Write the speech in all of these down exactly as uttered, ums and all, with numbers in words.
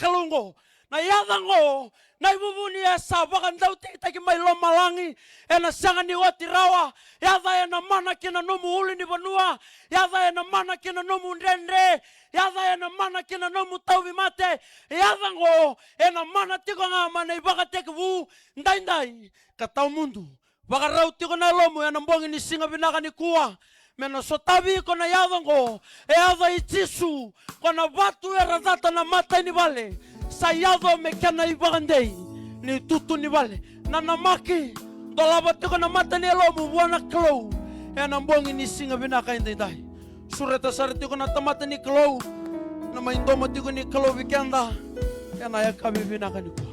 Kalou oqo. Na yaca oqo, na ivuvuni e sa vakadauteitaki mai lomalagi, ena sega ni oti rawa. Yaca ena mana ki na nomu ulunivanua, yaca ena mana ki na nomu dredre, yaca ena mana ki na nomu tauvimate. Yaca oqo ena mana tiko ga mai na ivakatekivu daidai ka tawamudu. Vakarau tiko na yalomu ena bogi ni siga vinaka nikua, me na sotavi iko na yaca oqo. E yaca i Jisu, ko na vatu era cata na matai ni vale, sa yaco me kena ivakadei ni tutu ni vale. Na namaki, dolava tiko na mata ni yalomu vua na Kalou ena bogi ni siga vinaka edaidai. Sureta sara tiko na tamata ni Kalou, na mai domo tiko ni Kalou vei keda ena yakavi vinaka nikua.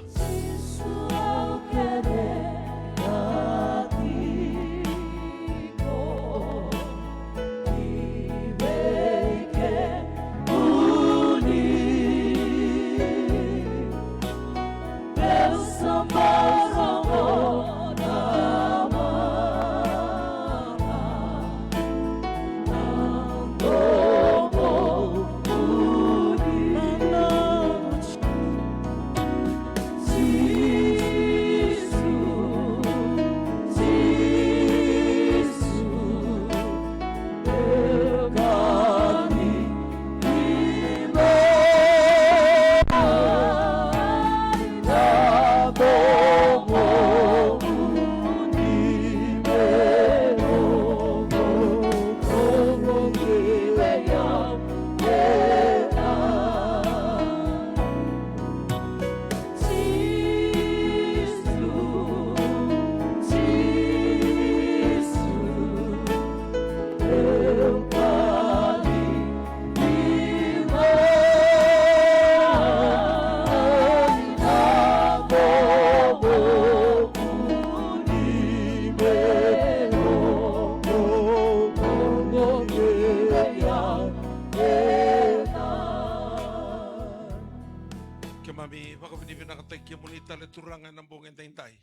Keimami vakavinavinakataki kemuni tale Turaga ena bogi edaidai.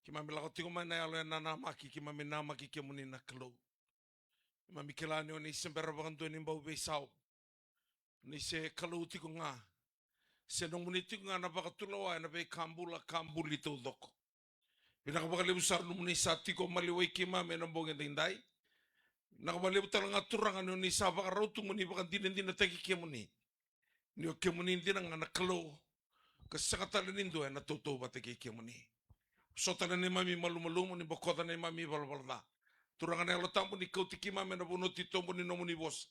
Keimami lako tiko mai na yalo e nanamaki, keimami namaki kemuni na Kalou. Keimami kila ni o ni se bera vakadua ni bau veisau. O ni se Kalou tiko ga. Se nomuni tiko ga na vakatulewa ena veika bula ka buli taucoko. Vinaka vakalevu sara nomuni sa tiko maliwai keimami ena bogi edaidai. Vinaka vakalevu tale ga Turaga ni o ni sa vakarau tu mo ni vakadinadinataki kemuni. Ni o kemuni dina ga na Kalou, ka sega tale ni dua ena tautauvata kei kemuni. So tale na neimami malumalumu ni bokoca na neimami valavala ca. Turaga na Yalo Tabu ni kauti keimami ena vanua titobu ni nomuni vosa.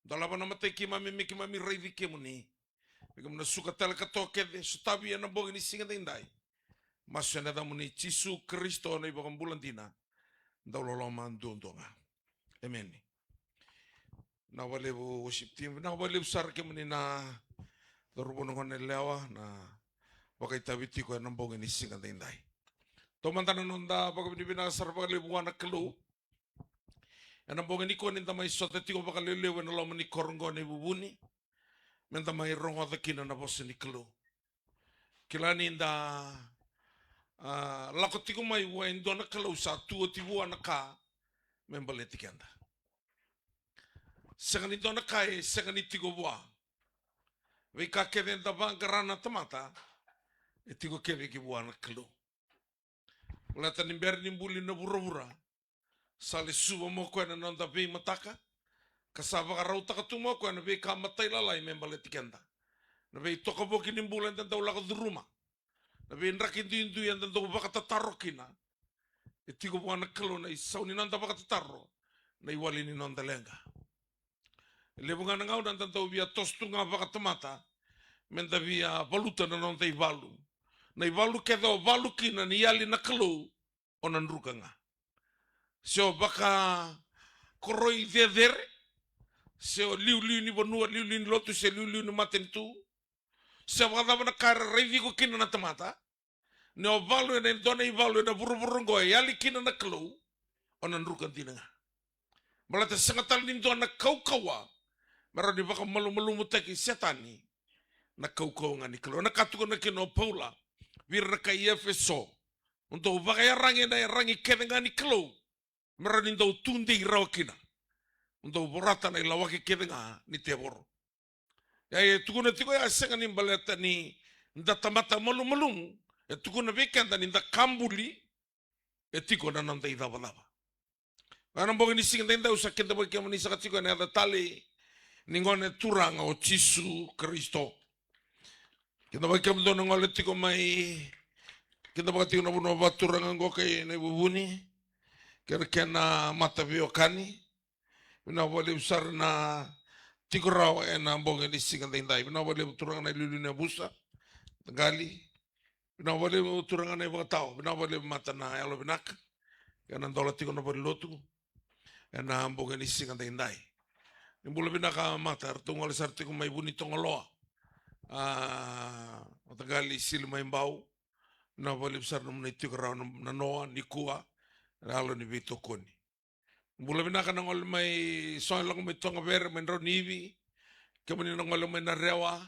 Dolava na matai keimami me keimami raici kemuni. Me keimami na suka tale ka toka kece, sotavi ena bogi ni siga daidai. Masu ena yacamuni Jisu Karisito na iVakabula dina, dau loloma duadua ga. Emeni. Vinaka vakalevu worship team, vinaka vakalevu sara kemuni na cauravou, na gone yalewa na vakaitavi tiko ena bogi ni siga daidai. Taumada na noda vakavinavinaka sara vakalevu vua na Kalou ena bogi nikua ni da mai sota tiko vakalevulevu ena loma ni koro oqo na iVuvuni, me da mai rogoca kina na vosa ni Kalou. Kila ni da, a, lako tiko mai vua e dua na Kalou sa tu oti vua na ka me baleti keda. Sega ni dua na ka e sega ni tiko vua. Veika kece eda vaqara na tamata, e tiko kece ki vua na Kalou. Baleta ni bera ni buli na vuravura, sa lesuva mai o koya na noda veimataka, ka sa vakarautaka tu mai o koya na veika matailalai me baleti keda. Na veitokavoki ni bula eda dau lako curuma, na veidraki duidui eda dau vakatataro kina. E tiko vua na Kalou na isau ni noda vakatataro, na iwali ni noda leqa. E levu ga na gauna eda dau via toso tu ga vakatamata me da via valuta na noda ivalu. Na ivalu kece o valu kina ni yali na Kalou, o na druka ga. Se o vakakoroi cecere, se o liuliu ni vanua, liuliu ni lotu, se liuliu ni matanitu, se vakacava na ka era raici iko kina na tamata, ni o valu ena dua na ivalu ena vuravura oqo e yali kina na Kalou, o na druka dina ga. Baleta sega tale ni dua na kaukauwa me rawa ni vakamalumalumutaki Setani, na kaukauwa ga ni Kalou. Na ka tukuna kina o Paula vei ira na kai Efeso, mo dou vakayaragi ena yaragi kece ga ni Kalou, me rawa ni dou tudei rawa kina, mo dou vorata na ilawaki kece ga ni tevoro. E tukuna tiko ya sega ni baleta ni da tamata malumalumu, e tukuna vei keda ni da ka buli e tiko na noda icavacava. Ena bogi ni siga daidai au sa kidavaki kemuni saka tiko ena yaca talei ni Gone Turaga o Jisu Karisito. Kidavaki kemudou na gole tiko mai, kidavaki tiko na vanua vakaturaga oqo kei Navuvuni kei na kena mataveiwekani. Vinaka vakalevu sara na tiko rawa ena bogi ni siga daidai. Vinaka vakalevu turaga na iliuliu ni yavusa, taqali. Vinaka vakalevu turaga na ivakatawa, vinaka vakalevu mata na yalo vinaka. Kei na dola tiko na valenilotu ena bogi ni siga daidai. Ni bula vinaka mata, ratou gole sara tiko mai Vunitogoloa. A, o taqali Sili mai Bau. Vinaka vakalevu sara nomuni tiko rawa na, na noa nikua, na yalo ni veitokoni. Bula vinaka na gole mai, so e lako mai Togavere, mai Draunivi. Kemuni na gole mai Narewa.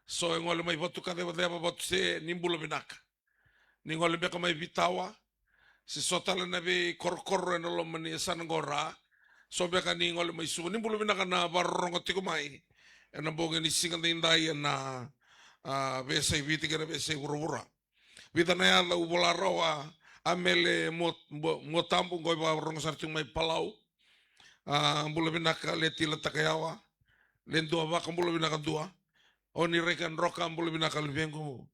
So e gole mai Vatukacevacevac, Vatuse, ni bula vinaka. Ni gole beka mai Vitawa. Se so tale na veikorokoro ena loma ni yasana qo ra. So beka ni gole mai Suva. Ni bula vinaka na vakarorogo tiko mai ena bogi ni siga daidai ena, a, veiyasai Viti kei na veiyasai vuravura. Vica na yaca au vola rawa, a, Mele Mo-, Mo-, Motabu, qo e vakarorogo sara tiko mai Palau. A, bula vinaka Leti Latakayawa. Le Dua Vaka, bula vinaka Dua. Oni Raika Droka, bula vinaka luvequ.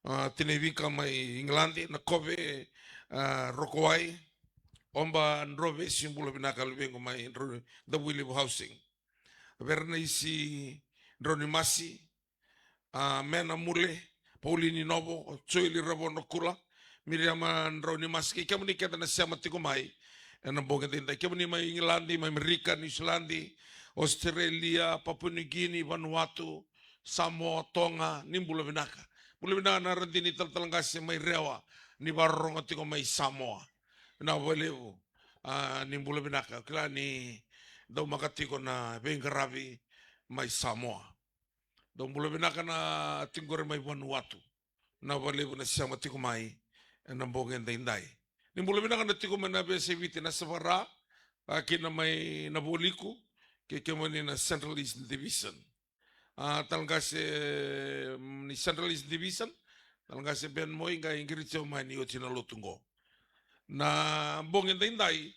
A, Tinai Vika mai Igiladi, Nakove, a, Rokowai. Oba Drovesi, bula vinaka luvequ mai Dro-, Davuilevu Housing. Verenaisi Dronimasi, a, Mena Mule, Paulini Novo, Joeli Ravonakula, Miriama Draunimasi, kei kemuni kece na sema tiko mai ena bogi daidai. Kemuni mai Igiladi, mai Amerika, Niusiladi, Ositerelia, Papua Niu Kini, Vanuatu, Samoa, Toga, ni bula vinaka. Bula vinaka na radini talatala qase mai Rewa, ni vakarorogo tiko mai Samoa. Vinaka vakalevu, a, ni bula vinaka. Kila ni daumaka tiko na veiqaravi mai Samoa. Dou bula vinaka na tiko qori mai Vanuatu. Vinaka vakalevu na sema tiko mai ena bogi daidai. Ni bula vinaka na tiko mai na veiyasai Viti, Nasevara, a, kina mai Navoliku, kei kemuni na Central East Division. A, talatala qase, mm, ni Central East Division, talatala qase Ben Moi, qai qiriti au mai ni oti na lotu qo. Na bogi daidai,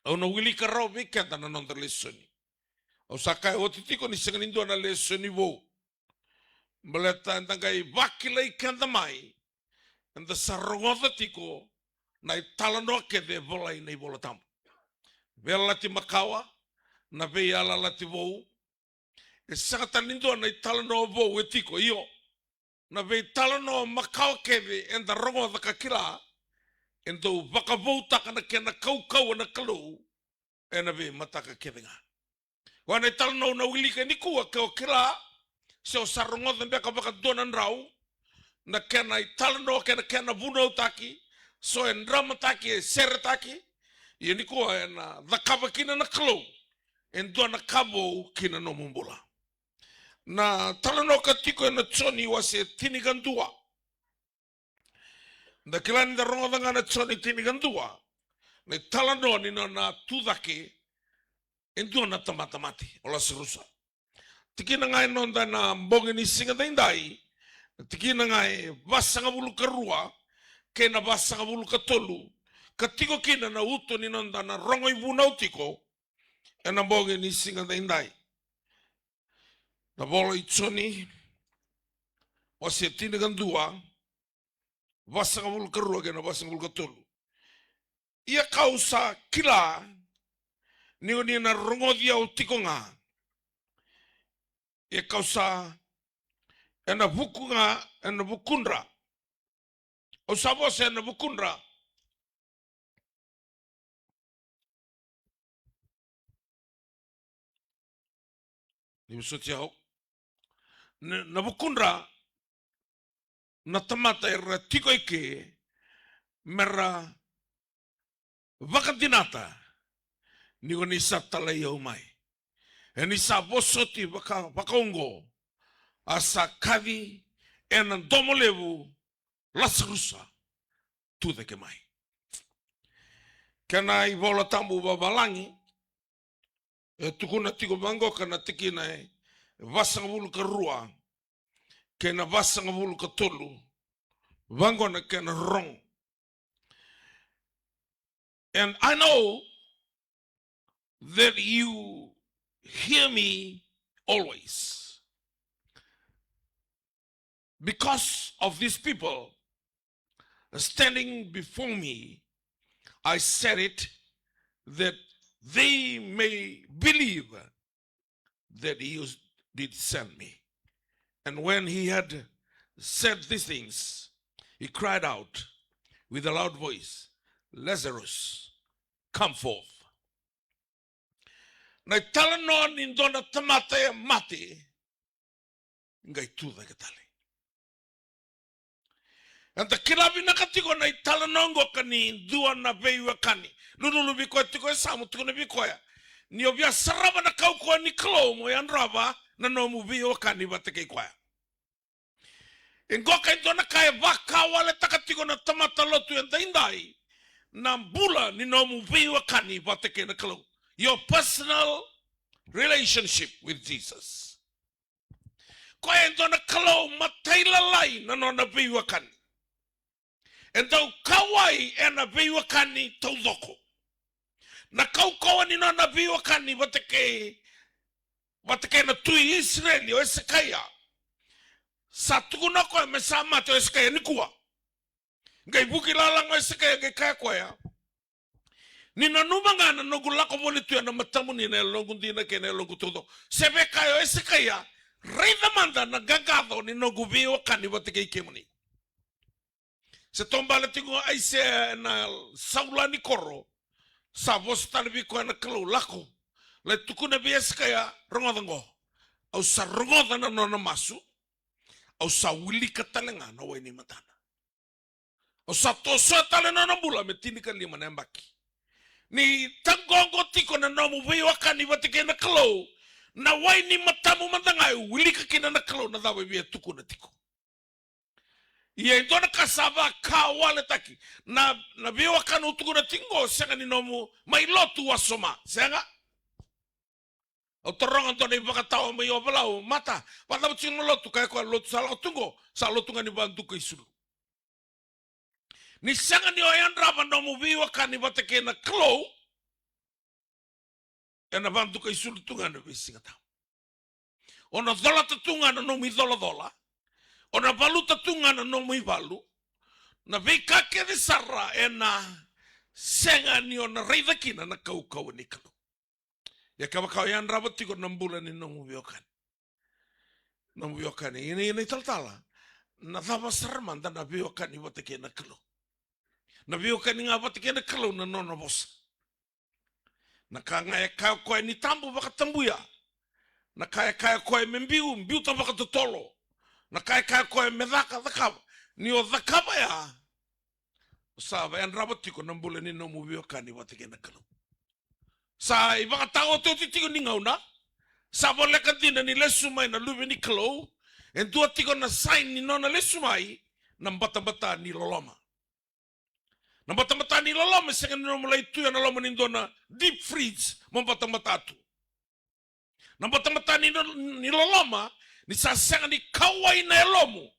au na wilika rawa vei keda na noda lesoni. Au sa kaya oti tiko ni sega ni dua na lesoni vou. Baleta eda qai vakilai keda mai, eda sa rogoca tiko na italanoa kece e volai na iVola Tabu. Veiyalayalati makawa, na veiyalayalati vou, e sega tale ni dua na italanoa vou e tiko, io. Na veitalanoa makawa kece eda rogoca ka kila, e dau vakavoutaka na kena kaukauwa na Kalou ena veimataka kece ga. Koya na italanoa au na wilika nikua, ke o kila, se o sa rogoca beka vakadua na drau, na kena italanoa kei na kena vunautaki, so e dramataki, e seretaki, ia nikua ena cakava kina na Kalou e dua na ka vou ki na nomu bula. Na talanoa ka tiko ena Joni wase tinikadua. Da kila ni da rogoca ga na Joni tinikadua, na italanoa ni nona tu cake e dua na tamata mate, o Lasarusa. Tikina ga e noda ena bogi ni siga daidai, na tikina ga e vasagavulu ka rua kei na vasagavulu ka tolu, ka tiko kina na uto ni noda na rogo ivunau tiko ena bogi ni siga daidai. Na vola i Joni, wase tinikadua, vasagavulu ka rua kei na vasagavulu ka tolu. Ia kau sa kila ni oni na rogoci au tiko ga. Ia kau sa ena vuku ga, ena vukudra. Au sa vosa ena vukudra. Ni vosoti au. Na, na vukudra na tamata era tiko eke mera vakadinata ni ko ni sa talai au mai. E ni sa vosoti vaka, vakaoqo, a sa kaci ena domo levu, Lasarusa, tu cake mai. Kena iVola Tabu vavalagi, e tukuna tiko vaqoka na tikina e vasagavulu ka rua kei na vasagavulu ka tolu. Vaqo na kena rogo. And I know that you hear me always. Because of these people standing before me, I said it, that they may believe that you did send me. And when he had said these things, he cried out with a loud voice, "Lazarus, come forth." Na italanoa ni dua na tamata e mate, qai tu cake tale. Eda kila vinaka tiko na italanoa oqo ka ni dua na veiwekani. Lululu vei koya tiko e Samu, tukuna vei koya, ni o via sarava na kaukauwa ni Kalou mo yadrava na nomu veiwekani vata kei koya. E qo ka e dua na ka e vakawaletaka tiko na tamata lotu edaidai, na bula ni nomu veiwekani vata kei na Kalou. Your personal relationship with Jesus. Koya e dua na Kalou matailalai na nona veiwekani. E dau kauwai ena veiwekani taucoko. Na kaukauwa ni nona veiwekani vata kei, vata kei na tui Isireli o Esekaia. Sa tukuna o koya me sa mate o Esekaia nikua. Qai vuki lalaga o Esekaia qai kaya koya, ni nanuma ga na noqu lako voli tu ena matamuni na yaloqu dina kei na yaloqu taucoko. Se vei kaya o Esekaia, raica mada na qaqaco ni noqu veiwekani vata kei kemuni. Se taubale tiko Aisea ena saula ni koro. Sa vosa tale vei koya na Kalou, lako, lai tukuna vei Esekaia, rogoca oqo. Au sa rogoca na nona masu. Au sa wilika tale ga na wai ni matana. Au sa tosoya tale na nona bula me tinikalima na yabaki. Ni taqoqo tiko na nomu veiwekani vata kei na Kalou, na wai ni matamu mada ga e wilika kina na Kalou na cava e via tukuna tiko. Ia e dua na ka sa vakawaletaki. Na, na veiwekani au tukuna tiko oqo, sega ni nomu mai lotu wasoma. Sega. Au taroga dua na ivakatawa mai Ovalau, mata, vakacava tiko na lotu? Kaya koya, lotu sa lako tu oqo, sa lotu ga ni vaduka isulu. Ni sega ni o yadrava nomu veiwekani vata kei na Kalou, ena vaduka isulu tu ga na veisiga tabu. O na colata tu ga na nomu icolacola. O na valuta tu ga na nomu ivalu. Na veika kece sara ena sega ni o na raica kina na kaukauwa ni Kalou. Ia kevaka o yadrava tiko na bula ni nomu veiwekani. Nomu veiwekani. Ina, ina italatala. Na cava sara mada na veiwekani vata kei na Kalou? Na veiwekani ga vata kei na Kalou na nona vosa. Na ka ga e kaya o koya ni tabu, vakatabuya. Na ka e kaya o koya me biu, biuta vakatotolo. Na ka e kaya o koya me caka, cakava. Ni o cakava ya, o sa yadrava tiko na bula ni nomu veiwekani vata kei na Kalou. Sa ivakataotioti tiko ni gauna. Sa voleka dina ni lesu mai na Luve ni Kalou. E dua tiko na sign ni nona lesu mai, na batabata ni loloma. Na batabata ni loloma e sega ni nomu lai tu ena loma ni dua na deep fridge mo batabata tu. Na batabata ni, ni loloma, ni sa sega ni kauwai na yalomu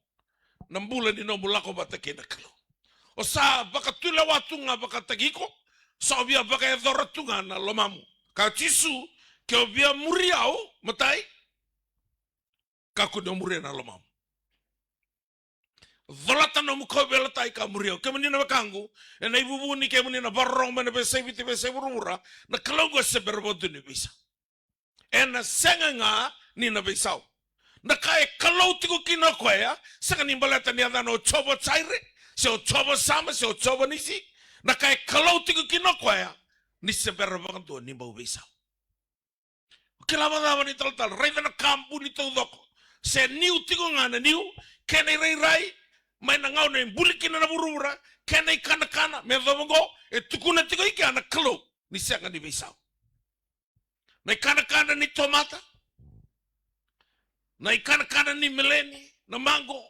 na bula ni nomu lako vata kei na Kalou. O sa vakatulewa tu ga vakataki iko, sa o via vakayacora tu ga na lomamu. Kaya o Jisu, ke o via muri au, matai, kakua ni o muria na lomamu. Colata nomu kauveilatai ka muri au. Kemuni na wekaqu, ena ivuvu ni kemuni na vakarorogo mai na veiyasai Viti, veiyasai vuravura, na Kalou qo e se bera vakadua ni veisau. Ena sega ga ni na veisau. Na ka e Kalou tiko kina o koya, sega ni baleta ni yacana o Jiova Jaire, se o Jiova Sama, se o Jiova Nisi. Na ka e Kalou tiko kina o koya, ni se bera vakadua ni bau veisau. O kila vakacava na italatala, raica na ka buli taucoko. Se niu tiko ga na niu, kena irairai, mai na gauna e buli kina na vuravura, kena ikanakana, me yacova oqo, e tukuna tiko i kea na Kalou ni sega ni veisau. Na ikanakana ni tomata, na ikanakana ni meleni, na maqo,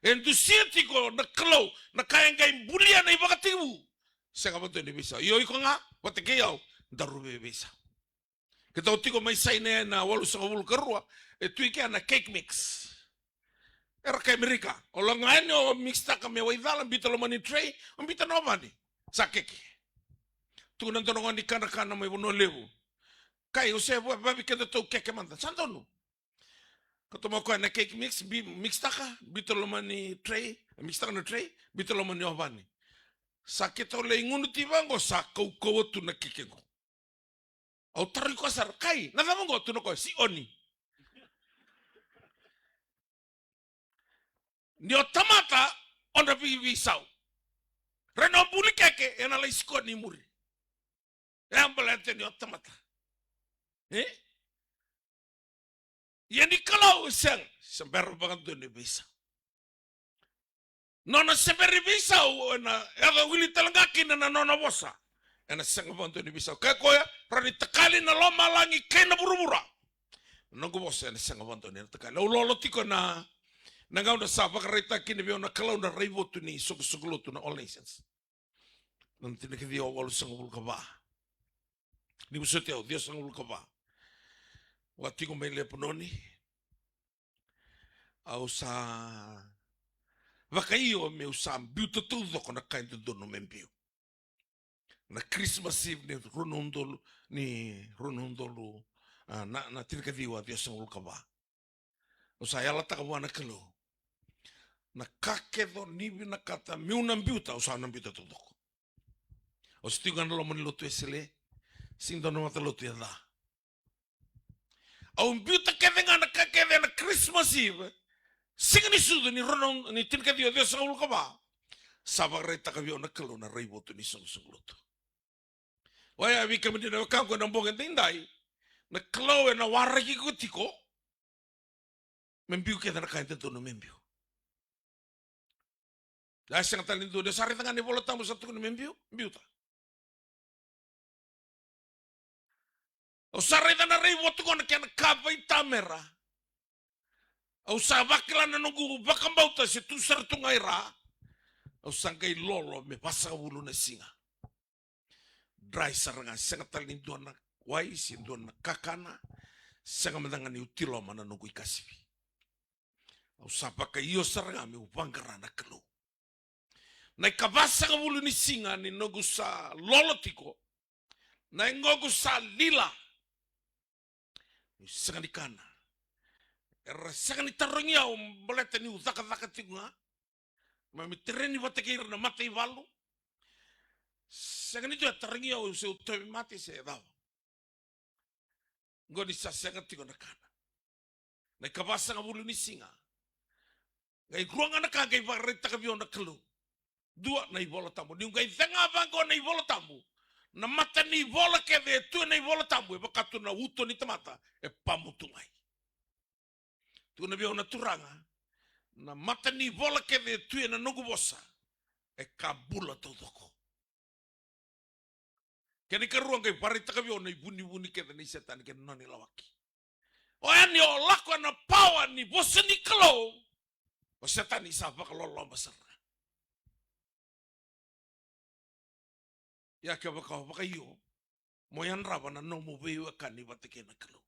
e dusia tiko na Kalou, na ka e qai bulia na ivakatekivu, sega vakadua ni veisau. Io, iko ga vata kei au, daru veiveisau. Keitou tiko mai Saina ena walusagavulu ka rua, e tu i kea na cake mix. Era kai Amerika. O lako ga yani o mix-taka me waicala, biuta loma ni tray, o biuta na ovani. Sa keke. Tukuna e dua na gone ni kanakana mai Vanua Levu. Kai, o se va-, vavi kedatou keke mada. Sa donu. Kauta mai o koya na cake mix, bi-, mix-taka, biuta loma ni tray, mix-taka na tray, biuta loma ni ovani. Sa keitou lai gunu ti vaqo, sa kaukauwa tu na keke qo. Au tarogi koya sara, kai, na cava qo? Tukuna o koya, sioni. Ni o tamata, o na veiveisau. Rai na o buli keke, ena lai sikoni i muri. E a baleta ni o tamata. E? Ia ni Kalou e sega, se bera vakadua ni veisau. Nona se bera ni veisau, ena yaco wili tale ga kina na nona vosa. Ena sega vakadua ni veisau. Kaya o koya, rawa ni takali na lomalagi kei na vuravura. Na noqu vosa ena sega vakadua ni na takali. Au lolo tiko na, na gauna sa vakaraitaka kina vei au na Kalou na raivotu ni soqosoqo lotu na All Nations. Na tinikaciwa walusagavulu ka va. Ni vosoti au, ciwasagavulu ka va. Au a tiko mai Lepanoni. Au sa vakaio meu sa biuta taucoko na ka e dodonu me biu. Na Christmas Eve ni rua na udolu, ni rua na udolu, a, na, na tinikaciwa ciwasagavulu ka va. Au sa yalataka vua na Kalou. Na ka kece o ni vinakata meu na biuta, au sa na biuta taucoko. Au se tiko ga na loma ni lotu Wesele, sega ni dua na matalotu e ca. Au biuta kece ga na ka kece ena Christmas Eve. Siga ni sucu ni rua na, ni tinikaciwa ciwasagavulu ka va. Sa vakaraitaka vei au na Kalou na raivotu ni soqosoqo lotu. Oya vei kemuni na wekaqu ena bogi edaidai. Na Kalou ena waraki iko tiko. Me biu kece na ka e dodonu me biu. Ia e sega tale ni dua, ni o sa raica ga na iVola Tabu sa tukuna me biu, biuta. Au sa raica na raivotu qo na kena ka veitamera. Au sa vakila na noqu vakabauta se tu sara tu ga i ra. Au sa qai lolo me vasagavulu na siga. Dry sara ga, sega tale ni dua na wai se dua na kakana. Sega mada ga niu tiloma na noqu ikasivi. Au sa vakaio sara ga meu vaqara na Kalou. Na ikavasagavulu ni siga ni noqu sa lolo tiko, na yagoqu sa lila. Niu sega ni kana. Era sega ni tarogi au baleta niu cakacaka tiko ga. Keimami tereni vata kei ira na mataivalu. Sega ni dua e tarogi au se au tauvimate se cava. Qo ni sa sega tiko na kana. Na ikavasagavulu ni siga. Qai rua ga na ka qai vakaraitaka vei au na Kalou. Dua, na iVola Tabu. Niu qai cega vaqo na iVola Tabu, na mata ni vola kece e tu ena iVola Tabu e vaka tu na uto ni tamata e pamu tu mai. Tukuna vei au na Turaga, na mata ni vola kece e tu ena noqu vosa e ka bula taucoko. Kena ikarua, qai vakaraitaka vei au na ivunivuni kece nei Setani kei na nona ilawaki. Oya ni o lako ena pawa ni vosa ni Kalou, o Setani sa vakaloloba sara. Ia kevaka o vakaio, mo yadrava na nomu veiwekani vata kei na Kalou.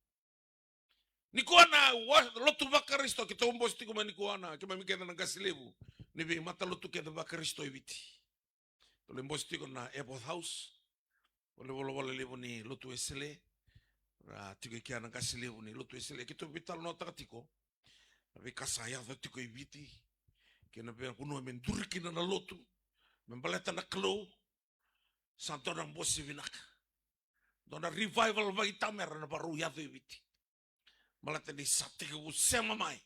Nikua na wa-, lotu vaKarisito, keitou bose tiko mai nikua na, keimami kece na qase levu ni veimatalotu kece vaKarisito e Viti. Tou lai bose tiko na Epworth House, o le volavola levu ni lotu Wesele, a tiko i kea na qase levu ni lotu Wesele, keitou veitalanoataka tiko na veika sa yaco tiko i Viti, kei na veivanua me duri kina na lotu, me baleta na Kalou. Sa dua na bose vinaka. Dua na revival vakatamera na vakarau yaco e Viti. Baleta ni sa tekivu sema mai,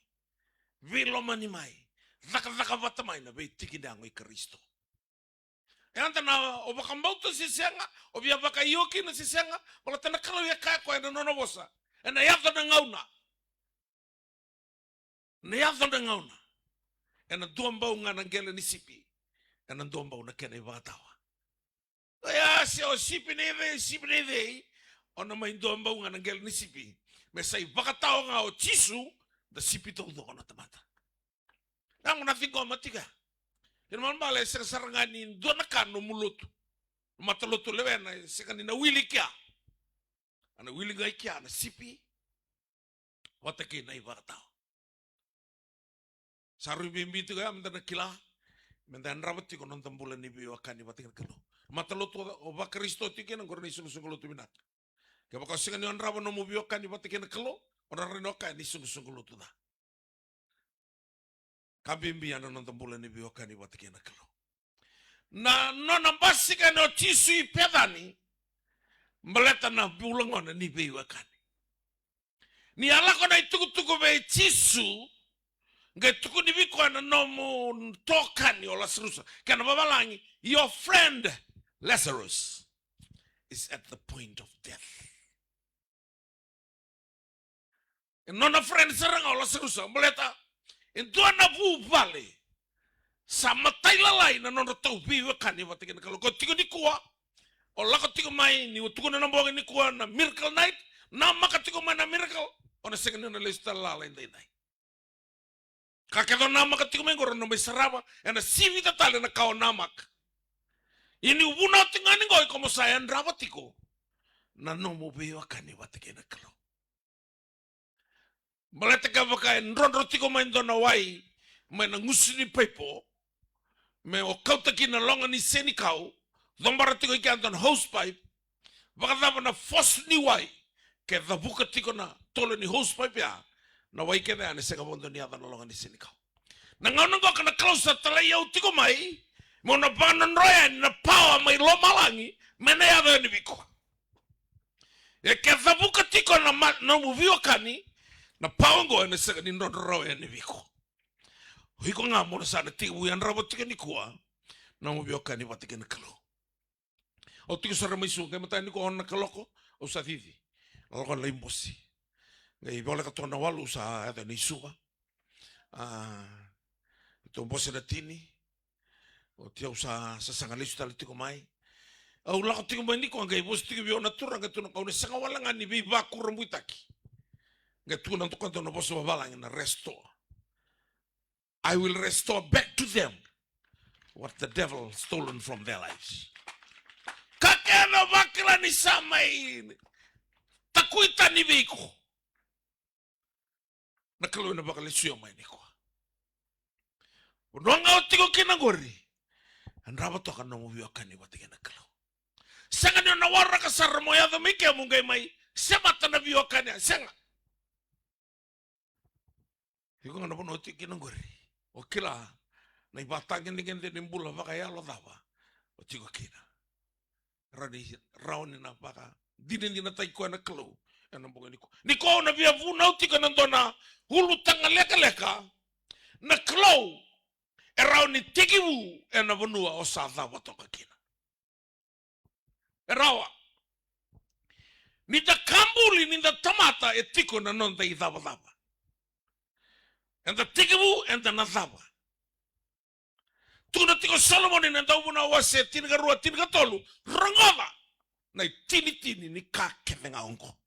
veilomani mai, cakacaka vata mai na veitiki ni yago i Karisito. E eda na, o vakabauta se sega, o via vakaio kina se sega, baleta na Kalou e kaya o koya ena nona vosa, ena yaco na gauna. Na yaco na gauna, ena duabau ga na qele ni sipi, ena duabau na kena ivakatawa. Oya se o sipi nei cei, sipi nei cei, o na mai duabau ga na qele ni sipi, me sa ivakatawa ga o Jisu, da sipi taucoko na tamata. Ia mo na ciqoma tiko ya. Kena ibalebale e sega sara ga ni dua na ka nomu lotu, matalotu lewena, e sega ni na wili kea. Ena wili ga i kea na sipi vata kei na ivakatawa. Sa rui bibi tiko ya meda na kila, meda yadrava tiko na noda bula ni veiwekani vata kei na Kalou. Matalotu o Vakarisito tiko kina, qori na isoqosoqo lotu vinaka. Kevaka o sega ni yadrava na nomu veiwekani vata kei na Kalou, o na rawa ni o kaya ni isoqosoqo lotu ca. Ka bibi ya na noda bula ni veiwekani vata kei na Kalou. Na nona basika yani o Jisu i Pecani, baleta na bula gona ni veiwekani. Ni a lako na itukutuku vei Jisu, qai tukuni vei koya na nomu itokani o Lasarusa. Kena vavalagi, your friend Lazarus is at the point of death. E nona friend sara ga o Lasarusa, baleta e dua na vuvale sa matailalai na nodratou veiwekani vata kei na Kalou. Ko tiko nikua, o lako tiko mai, ni o tukuna na bogi nikua na miracle night, namaka tiko mai na miracle, o na sega ni o na lesu tale lala edaidai. Ka kece o namaka tiko mai qori o na mai sarava, ena sivita tale na ka o namaka. Ia niu vunau tiko ga ni qo, iko mo sa yadrava tiko na nomu veiwekani vata kei na Kalou. Baleta kevaka e drodro tiko mai dua na wai mai na gusu ni paipo, me o kauta kina na loga ni senikau, cobara tiko i kea dua na hose pipe, vakacava na force ni wai ke cavuka tiko na tolo ni hose pipe ya, na wai kece ya ena sega vakadua ni yaco na loga ni senikau. Na gauna qo ka na Kalou sa talai au tiko mai meu na vakadrodroya yani na pawa mai lomalagi me na yaco yani vei iko. E ke cavuka tiko na ma-, na nomu veiwekani, na pawa qo ena sega ni drodro rawa yani vei iko. O iko ga mo na sa na tekivu yadrava tiko nikua na nomu veiwekani vata kei na Kalou. Au tiko sara mai Suva, qai mataka nikua ono na kaloko, au sa cici. Na lako na lai bose. Qai voleka toka na walu, au sa yaco yani Suva. A, tou bose na tini. Oti au sa sasaga lesu tale tiko mai. Au lako tiko mai nikua qai vosa tiko vei au na turaga, tukuna, au na saga wale ga ni veivakurabuitaki. Qai tukuna toka dua na vosa vavalagi na restore. I will restore back to them what the devil stolen from their lives. Ka kena vakila ni sa mai takui tani vei iko. Na Kalou ena vakalesuya mai nikua. Vanua ga o tiko kina qori, yadrava toka na nomu veiwekani vata kei na Kalou. Sega ni o na waraka sara mo yaco mai ke mo qai mai semata na veiwekani, a sega. Iko ga na vanua o tiko kina qori, o kila na ivakatagedegede ni bula vakayalo cava o tiko kina. Rawa ni, rawa ni na vakadinadinataki koya na Kalou ena bogi nikua. Nikua au na via vunau tiko ena dua na ulutaga lekaleka. Na Kalou e rawa ni tekivu ena vanua o sa cava toka kina. E rawa. Ni da ka buli, ni da tamata, e tiko na noda icavacava. Eda tekivu, eda na cava. Tukuna tiko o Solomoni ena Dauvunau wase tinikarua, tinikatolu, rogoca na itinitini ni ka kece ga oqo.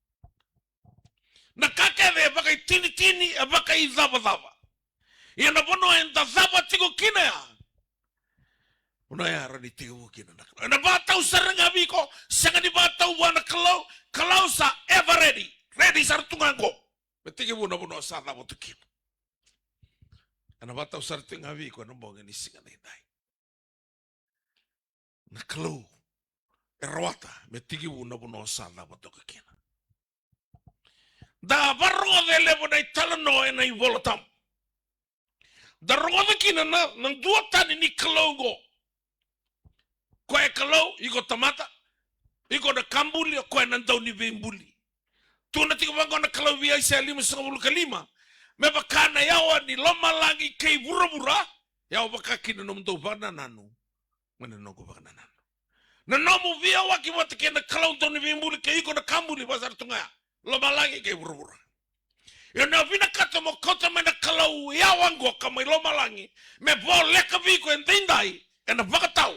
Na ka kece e vakaitinitini, e vakaicavacava. Ia na vanua eda cava tiko kina ya, vanua ya rawa ni tekivu kina na Kalou. Ena vakatau sara ga vei iko, sega ni vakatau vua na Kalou, Kalou sa ever ready. Ready sara tu ga oqo me tekivu na vanua sa cava tu kina. Ena vakatau sara tu ga vei iko ena bogi ni siga nidai. Na Kalou e rawata me tekivu na vanua sa cava toka kina. Da varogoca e levu na italanoa ena iVola Tabu. Da rogoca kina na, na duatani ni Kalou oqo. Koya e Kalou, iko tamata, iko na ka buli, o koya na Dauniveibuli. Tukuna tiko vaqo na Kalou vei Aisea limasagavulu ka lima, me vaka na yawa ni lomalagi kei vuravura, yawa vaka kina na nomudou vakanananu mai na noqu vakanananu. Na nomu veiyawaki vata kei na Kalou Dauniveibuli kei iko na ka buli, vaka sara tu ga ya, lomalagi kei vuravura. Ia o na vinakata mo kauta mai na Kalou yawa oqo ka mai lomalagi me voleka vei iko edaidai, ena vakatau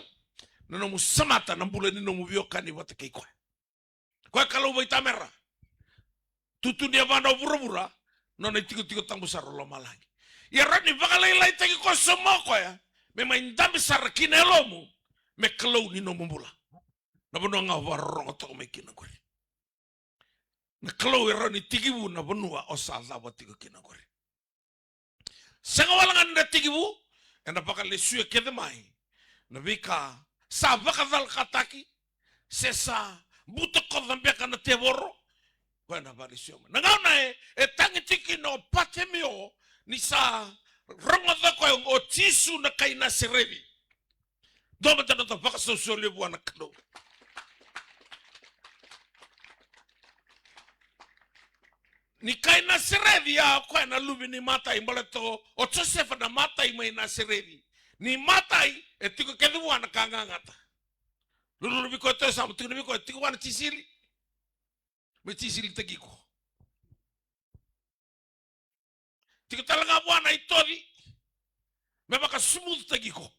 na nomu semata na bula ni nomu veiwekani vata kei koya. Koya Kalou vaitamera. Tutu ni yavana o vuravura, nona itikotiko tabu sara o lomalagi. Ia rawa ni vakalailaitaki koya sobu mai o koya me mai dabe sara ki na yalomu me Kalou ni nomu bula. Na vanua ga o vakarorogo toka mai kina qori. Na Kalou e rawa ni tekivu na vanua o sa cava tiko kina qori. Sega wale ga ni na tekivu, ena vakalesuya kece mai na veika sa vakacalakataki, se sa butakoca beka na tevoro. Koya na vakalesuya mai. Na gauna e, e tagi tiko kina o Patimeo ni sa rogoca koya o Jisu na kai Nasereci. Dua mada na noda vakasausau levu vua na Kalou. Ni kai Nasereci ya o koya na luve ni matai, baleta o Josefa na matai mai Nasereci. Ni matai, e tiko kece vua na ka gagata. Lululu vei koya, toya sara, tukuna vei koya, tiko vua na tisili. Me tisilitaki iko. Tiko tale ga vua na itoci. Me vakasumucutaki iko.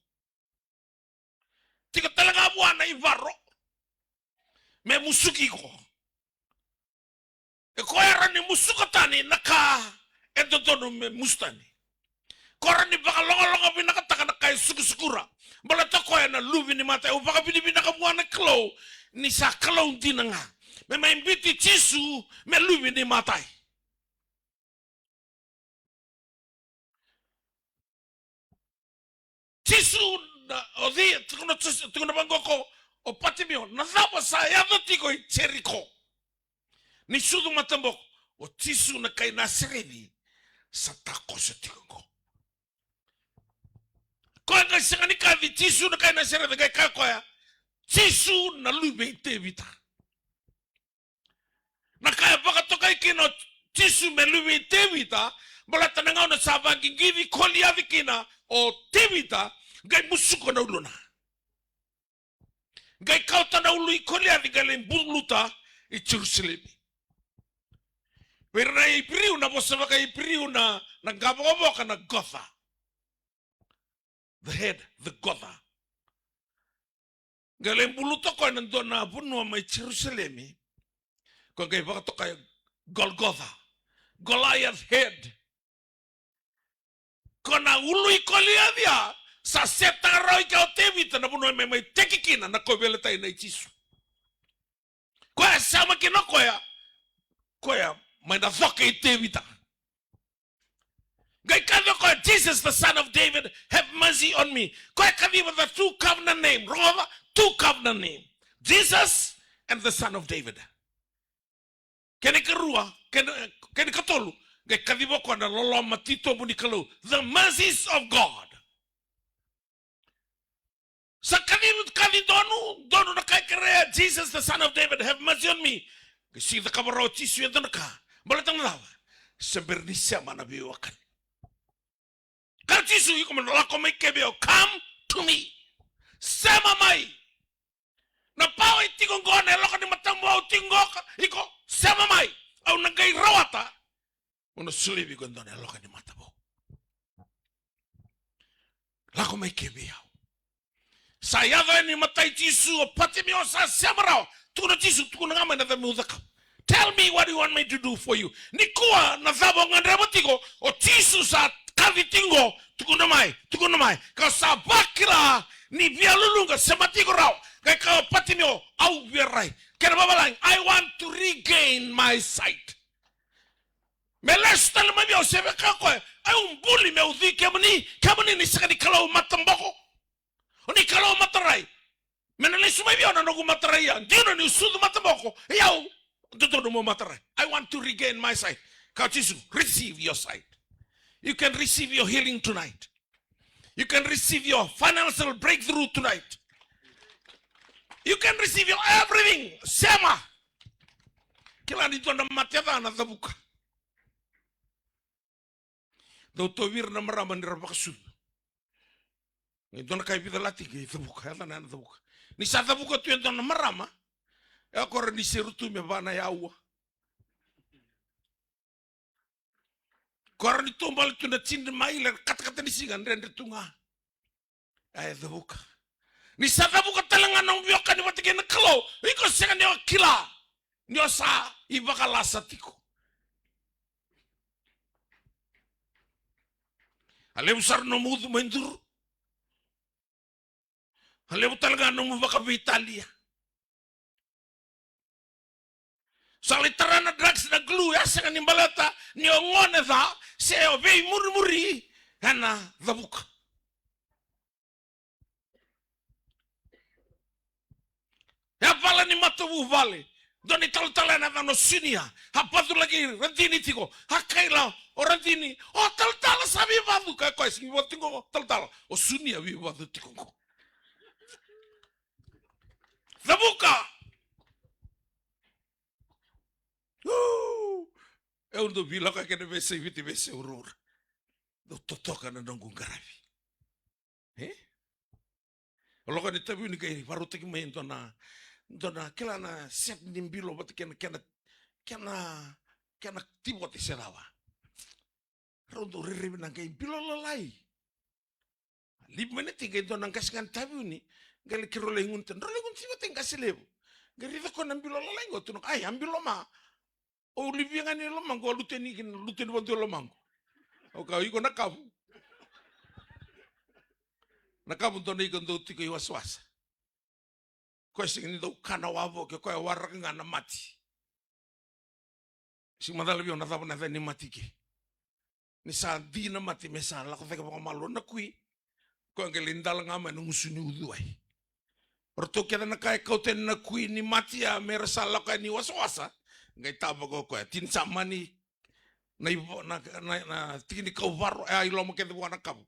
Tiko tale ga vua na ivaro. Me musuki iko. E koya e rawa ni musuka tani na ka e dodonu me musu tani. Ko rawa ni vakalogaloga vinakataka na ka e sukusukura. Baleta o koya na luve ni matai. Au vakavinavinaka vua na Kalou ni sa Kalou dina ga. Me mai biuti Jisu me luve ni matai. Jisu na, o cei, tukuna Jisu, tukuna vaqo o Patimeo, na cava sa yaco tiko i Jeriko? Ni sucu mataboko, o Jisu na kai Nasereci sa takoso tiko qo. Koya qai sega ni kaci Jisu na kai Nasereci, qai kaya koya, Jisu na luve i Tevita. Na ka e vakatokai kina o Jisu me luve i Tevita, baleta na gauna sa vaqiqici Koliaci kina o Tevita, qai musuka na uluna. Qai kauta na ulu i Koliaci, qai lai buluta i Jerusalemi. Vei ira na Iperiu, na vosa vaka-Iperiu na, na qavokavoka na Gotha. The head, the Gotha. Qai lai buluta koya na dua na vanua mai Jerusalemi. Koya qai vakatokai Golgotha. Goliath head. Ko na ulu i Koliaci ya, sa setaka rawa i kea o Tevita na vanua me mai teki kina na kauveilatai nei Jisu. Koya sema kina koya, koya mai na coke i Tevita. Qai kaci o koya, "Jesus, the son of David, have mercy on me." Koya kaciva the two covenant name. Rogoca, two covenant name. Jesus and the son of David. Kena ikarua, kena, kena ikatolu, qai kaciva o koya na loloma titobu ni Kalou. The mercies of God. Sa kaci, kaci donu, donu na ka e kerea, "Jesus, the son of David, have mercy on me." Qai sega ni cakava rawa o Jisu e dua na ka. Baleta na cava? Se bera ni sema na veiwekani. Kaya o Jisu, "Iko mo na lako mai ke vei au, come to me." Sema mai. Na pawa e tiko qo, na yaloka ni mataboko tiko qo, iko sema mai. Au na qai rawata. Mo na solia vei iko e dua na yaloka ni mataboko. Lako mai ke vei au. Sa yaco yani i matai Jisu o Patimeo, sa sema rawa. Tukuna o Jisu, "Tukuna ga mai na cava meu cakava. Tell me what you want me to do for you." Nikua na cava o gadreva tiko, o Jisu sa kaci tiko qo, "Tukuna mai, tukuna mai." Ka sa vakila ni via luluqa, sema tiko rawa. Qai kaya o Patimeo, "Au via rai." Kena vavalagi, "I want to regain my sight." Me lesu tale mai vei au, se vaka o koya, "Au buli meu ucui kemuni, kemuni ni sega ni Kalou mataboko. O ni Kalou matarai. Me na lesu mai vei au na noqu matarai ya. Dina niu sucu mataboko, ia au dodonu meu matarai. I want to regain my sight." Kaya o Jisu, "Receive your sight. You can receive your healing tonight. You can receive your financial breakthrough tonight. You can receive your everything." Sema. Kila ni dua na mate ca na cavuka. Dau tauvi ira na marama ni ra vakasucu. E dua na ka e vica lati qai cavuka, yacana na cavuka. Ni sa cavuka tu e dua na marama, e o koya ni seru tu me va na yaua. Koya ni taubale tu na tini maile, katakata ni siga, dredre tu ga. A e cavuka. Ni sa cavuka tale ga na veiwekani vata kei na Kalou, iko sega ni o kila ni o sa ivakalasa tiko. A levu sara nomu ucu mai duru. A levu tale ga nomu vakaveitalia. Sa lai tara na drugs, na glue, e sega ni baleta ni o gone ca se o veimurimuri, ena cavuka. E a vala ni matavuvale. Dua na italatala ena yacana o Sunia. A vaculaki Radini tiko. A kaila o Radini, "O talatala, sa veivacu?" Kaya o koya, "Sega ni vacu tiko qo, talatala. O Sunia veivacu tiko qo." Cavuka. Uu. Au dau veilakoyaki ena veiyasai Viti, veiyasai vuravura. Dau totoka na noqu qaravi. E? O lako yani i Taveuni qai vakarautaki mai e dua na, dua na, kila na set ni bilo vata kei na, kena, kena, kena tivote se cava. Rau dau rairai vinaka, qai bilo lalai. Livi mai na tiki, qai dua na qase ga ni Taveuni, qai lai keirau lai gunu tani, rau lai gunu tani vata qase levu. Qai raica o koya na bilo lalai qo, tukuna, "Ai, a bilo ma. Au livia ga ni lomaqu, a lutu yani kina, lutu yani vakadua i lomaqu." Au kaya, "Iko na kavu. Na kavu dua na ika dau tiko i wasawasa." Koya sega ni dau kana wavoki, koya waraka ga na mati. Sega ni macala vei au na cava na yaca ni mati ke. Ni sa di na mati me sa lako cake vakamalua na kui. Koya qai lai dala ga mai na gusu ni uciwai. O ratou kece na ka e kauta yani na kui ni mati ya me ra sa lako yani wasawasa. Qai tavaka o koya. Tini sa mani na ivo-, na, na, na tiki ni kau varo, e a i loma kece vua na kavu.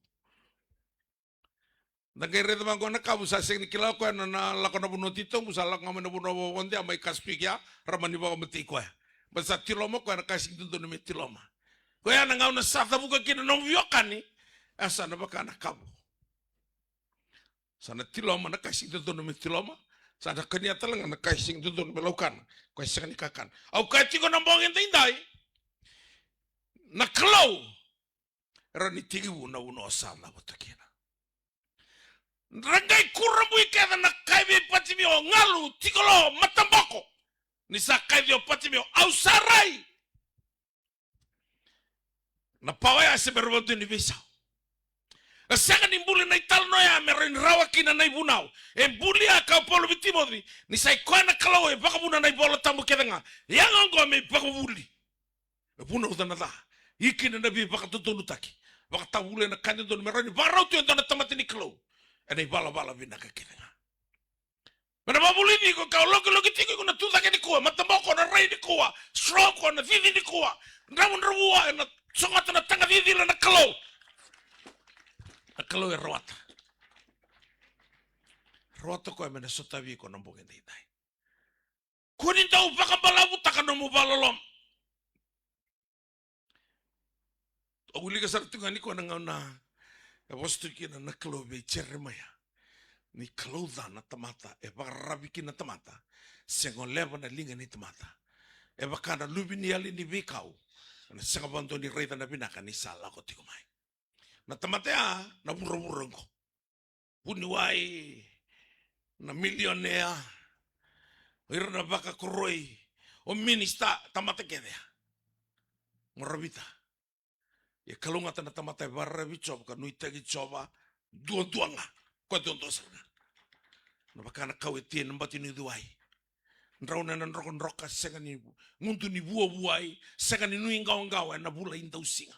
Da qai raica vaqo na kavu, sa sega ni kila o koya na, na lako na vanua titobu, sa lako ga mai na vanua vakavodea mai Caspic ya, ra mani vakamatei koya. Baleta sa tiloma o koya na ka e sega ni dodonu me tiloma. Koya na gauna sa cavuka kina na nomu veiwekani, e sa na vaka na kavu. Sa na tiloma na ka e sega ni dodonu me tiloma, sa na kania tale ga na ka e sega ni dodonu me laukana, koya e sega ni kakana. Au kaya tiko na bogi edaidai, na Kalou e rawa ni tekivu na vanua o sa cava tu kina. Ra qai kurabui kece na kai vei Patimio, galu, tiko lo, mataboko. Ni sa kaya vei Patimio, "Au sa rai." Na pawa ya se bera vakadua ni veisau. E sega ni buli na italanoa ya me rawa ni rawa kina na ivunau. E buli ya, kaya o Paula vei Timoci, ni sa i koya na Kalou e vakavuna na iVola Tabu kece ga. Yaga oqo me ivakavuvuli. E vunauca na ca. Ia kina na veivakadodonutaki. Vakatavuli ena ka e dodonu me rawa ni vakarau tu e dua na tamata ni Kalou ena ivalavala vinaka kece ga. Me na vakavulici iko, ka o lokiloki tiko iko na tucake nikua, mataboko na rai nikua, stroke na cici nikua, dravudravua ena sogota na taga cicila na Kalou. Na Kalou e rawata. Rawata o koya me na sotavi iko na bogi edaidai. Kua ni dau vakabalavutaka nomu vakaloloma. Au wilika sara tu ga nikua na gauna e vosa tu kina na Kalou vei Jeremaia. Ni Kalou ca na tamata, e vakararavi kina na tamata, se goleva na liga ni tamata. E vaka na luveniyali ni veikau, ena sega vakadua ni raica na vinaka ni sa lako tiko mai. Na tamata ya, na vuravura oqo. Vuniwai, na milionea, o ira na vakakoroi, o minisita, tamata kece ya. Mo ravita. Ia kalougata na tamata e vakararavi Jiova ka nuitaki Jiova duadua ga. Koya duadua sara ga. Na vaka na kau e tia ena bati ni uciwai. Drau na ena drokadroka, sega ni gudu ni vuavuai, sega ni nuiqawaqawa ena vula i dausiga.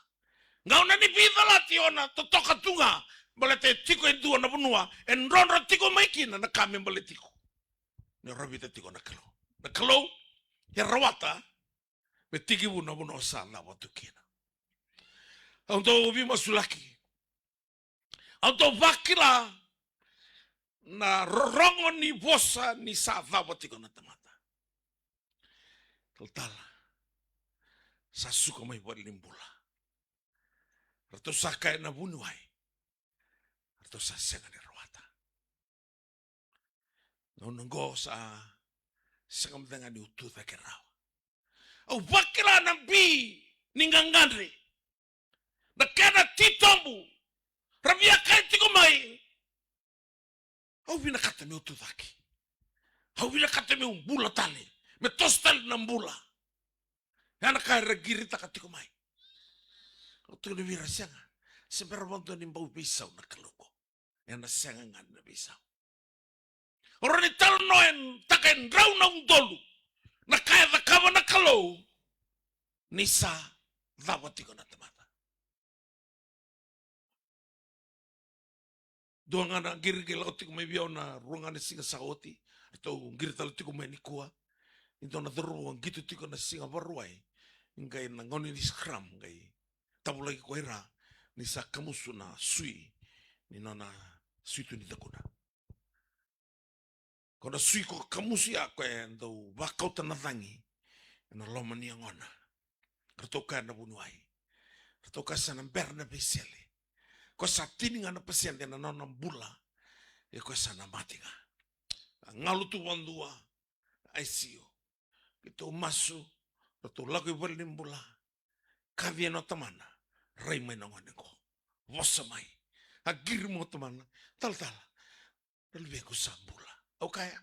Gauna ni veicalati o na totoka tu ga, baleta e tiko e dua na vanua e drodro tiko mai kina na ka me baleti iko. Ni o ravita tiko na Kalou. Na Kalou e rawata me tekivu na vanua o sa cava tu kina. Au dau veimasulaki. Au dau vakila na rorogo ni vosa ni sa cava tiko na tamata. Talatala, sa suka mai valenibula. Ratou sa kaya na vuniwai, ratou sa sega ni rawata. Gauna oqo sa sega mada ga niu tu cake rawa. Au vakila na bi ni gagadre, na kena titobu. Ra via kaya tiko mai, au vinakata meu tu cake. Au vinakata meu bula tale, me toso tale na bula. Ya na ka era qiritaka tiko mai. Au tukuna vei ira, sega. Se bera vakadua ni bau veisau na Kalou qo, ena sega ga ni na veisau. O rawa ni talanoataka e drau na udolu na ka e cakava na Kalou ni sa cava tiko na tamata. Dua ga na qiri qai lako tiko mai vei au na rua ga na siga sa oti. Ratou qiri tale tiko mai nikua. E dua na cauravou a qito tiko na siga Vakarauwai. Qai na gauna ni scrum qai tavulaki koya i ra ni sa kamusu na sui ni nona sui tu ni cakuna. Ko na sui ko kamusu ya ko e dau vakauta na cagi ena loma ni yagona. Ratou kaya na vuniwai. Ratou kaya sa na bera na veisele. Ko sa tini ga na pasede na nona bula. E ko sa na mate ga. A galu tu vadua. I C U. Keitou masu. Ratou lako i vale ni bula. Kaci ena o tamana. Rai mai na gone qo. Vosa mai. A qiri mai o tamana. Talatala. Na luvequ sa bula. Au kaya.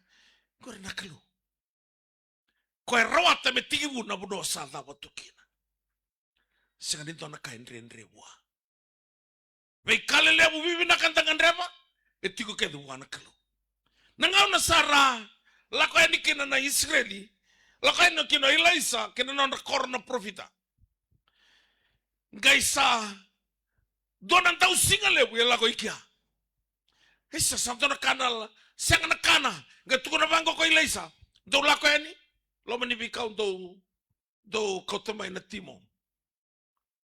Qori na Kalou. Ko e rawata me tekivu na vanua sa cava tu kina. Sega ni dua na ka e dredre vua. Veika lelevu vivinaka da gadreva, e tiko kece vua na Kalou. Na gauna sa ra lako yani kina na Isireli, lako yani kina o Ilaisa kei na nodra koro na parofita. Qai sa dua na dausiga levu e lako i kea. Isa, sa dua na kana la, sega na kana. Qai tukuna vaqo ko Ilaisa, dou lako yani loma ni veikau, dou, dou kauta mai na timo.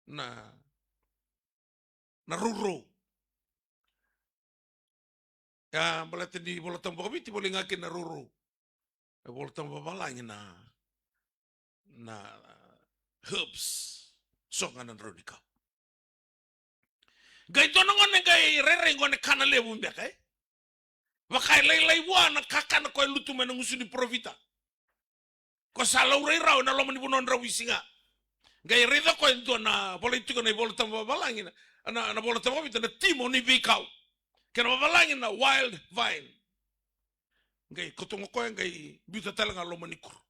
Na, na rourou. Ia, baleta ni Vola Tabu vakaviti, voli ga kina na rourou. E Vola Tabu vavalagi na, na herbs. So ga na drau ni kau. Qai dua na gone qai rairai gone kana levu beka, e? Vaka e lailai vua na kakana ko e lutu mai na gusu ni parofita. Ko sa laurai rau ena loma ni vanua drau isiga. Qai raica ko e dua na volai tiko na iVola Tabu vavalagi na, na, na Vola Tabu vakaviti na timo ni veikau. Kena vavalagi na wild vine. Qai koto ga koya qai biuta tale ga loma ni kuro.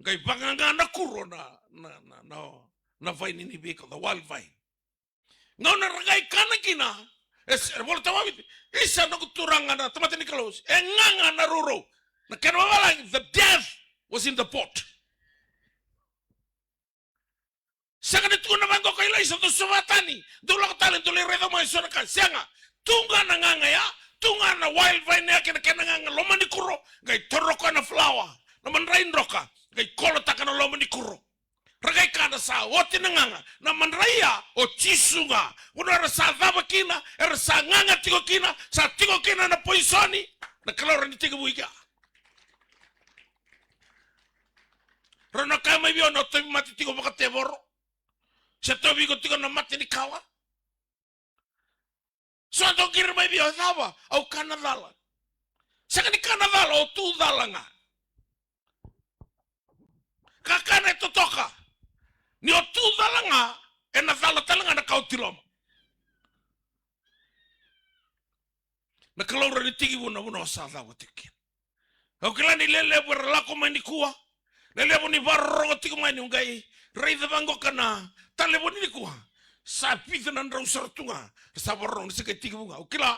Qai vagaga na kuro na, na, na, na, na vaini ni veikau, the wild vine. Gauna ra qai kana kina, e se, e Vola Tabu vakaviti, isa noqu turaga na tamata ni Kalou, e gaga na rourou. Na kena vavalagi, the death was in the pot. Sega ni tukuna vaqo ko Ilaisa, dou sova tani, dou lako tale, dou lai raica mai so na ka, sega. Tu ga na gaga ya, tu ga na wild vine ya kei na kena gaga loma ni kuro, qai toro koya na falawa, na madrai droka, qai kolotaka na loma ni kuro. Ra qai kana sa oti na gaga, na madrai ya o Jisu ga. Vanua era sa cava kina, era sa gaga tiko kina, sa tiko kina na poisoni, na Kalou rawa ni tekivu i kea. Rawa ni kaya mai vei au na o tauvimate tiko vakatevoro. Se tauvi iko tiko na mate ni kawa. So dau qiri mai vei au, cava? Au kana cala. Sega ni kana cala, o tu cala ga. Kakana e totoka. Ni o tu cala ga, ena cala tale ga na ka o tiloma. Na Kalou rawa ni tekivu na vanua o sa cava tiko kina. Au kila ni lelevu era lako mai nikua. Lelevu ni vakarorogo tiko mai, ni qai raica vaqo ka na talevoni nikua. Sa vica na drau sara tu ga. Sa vakarorogo ni se qai tekivu ga. Au kila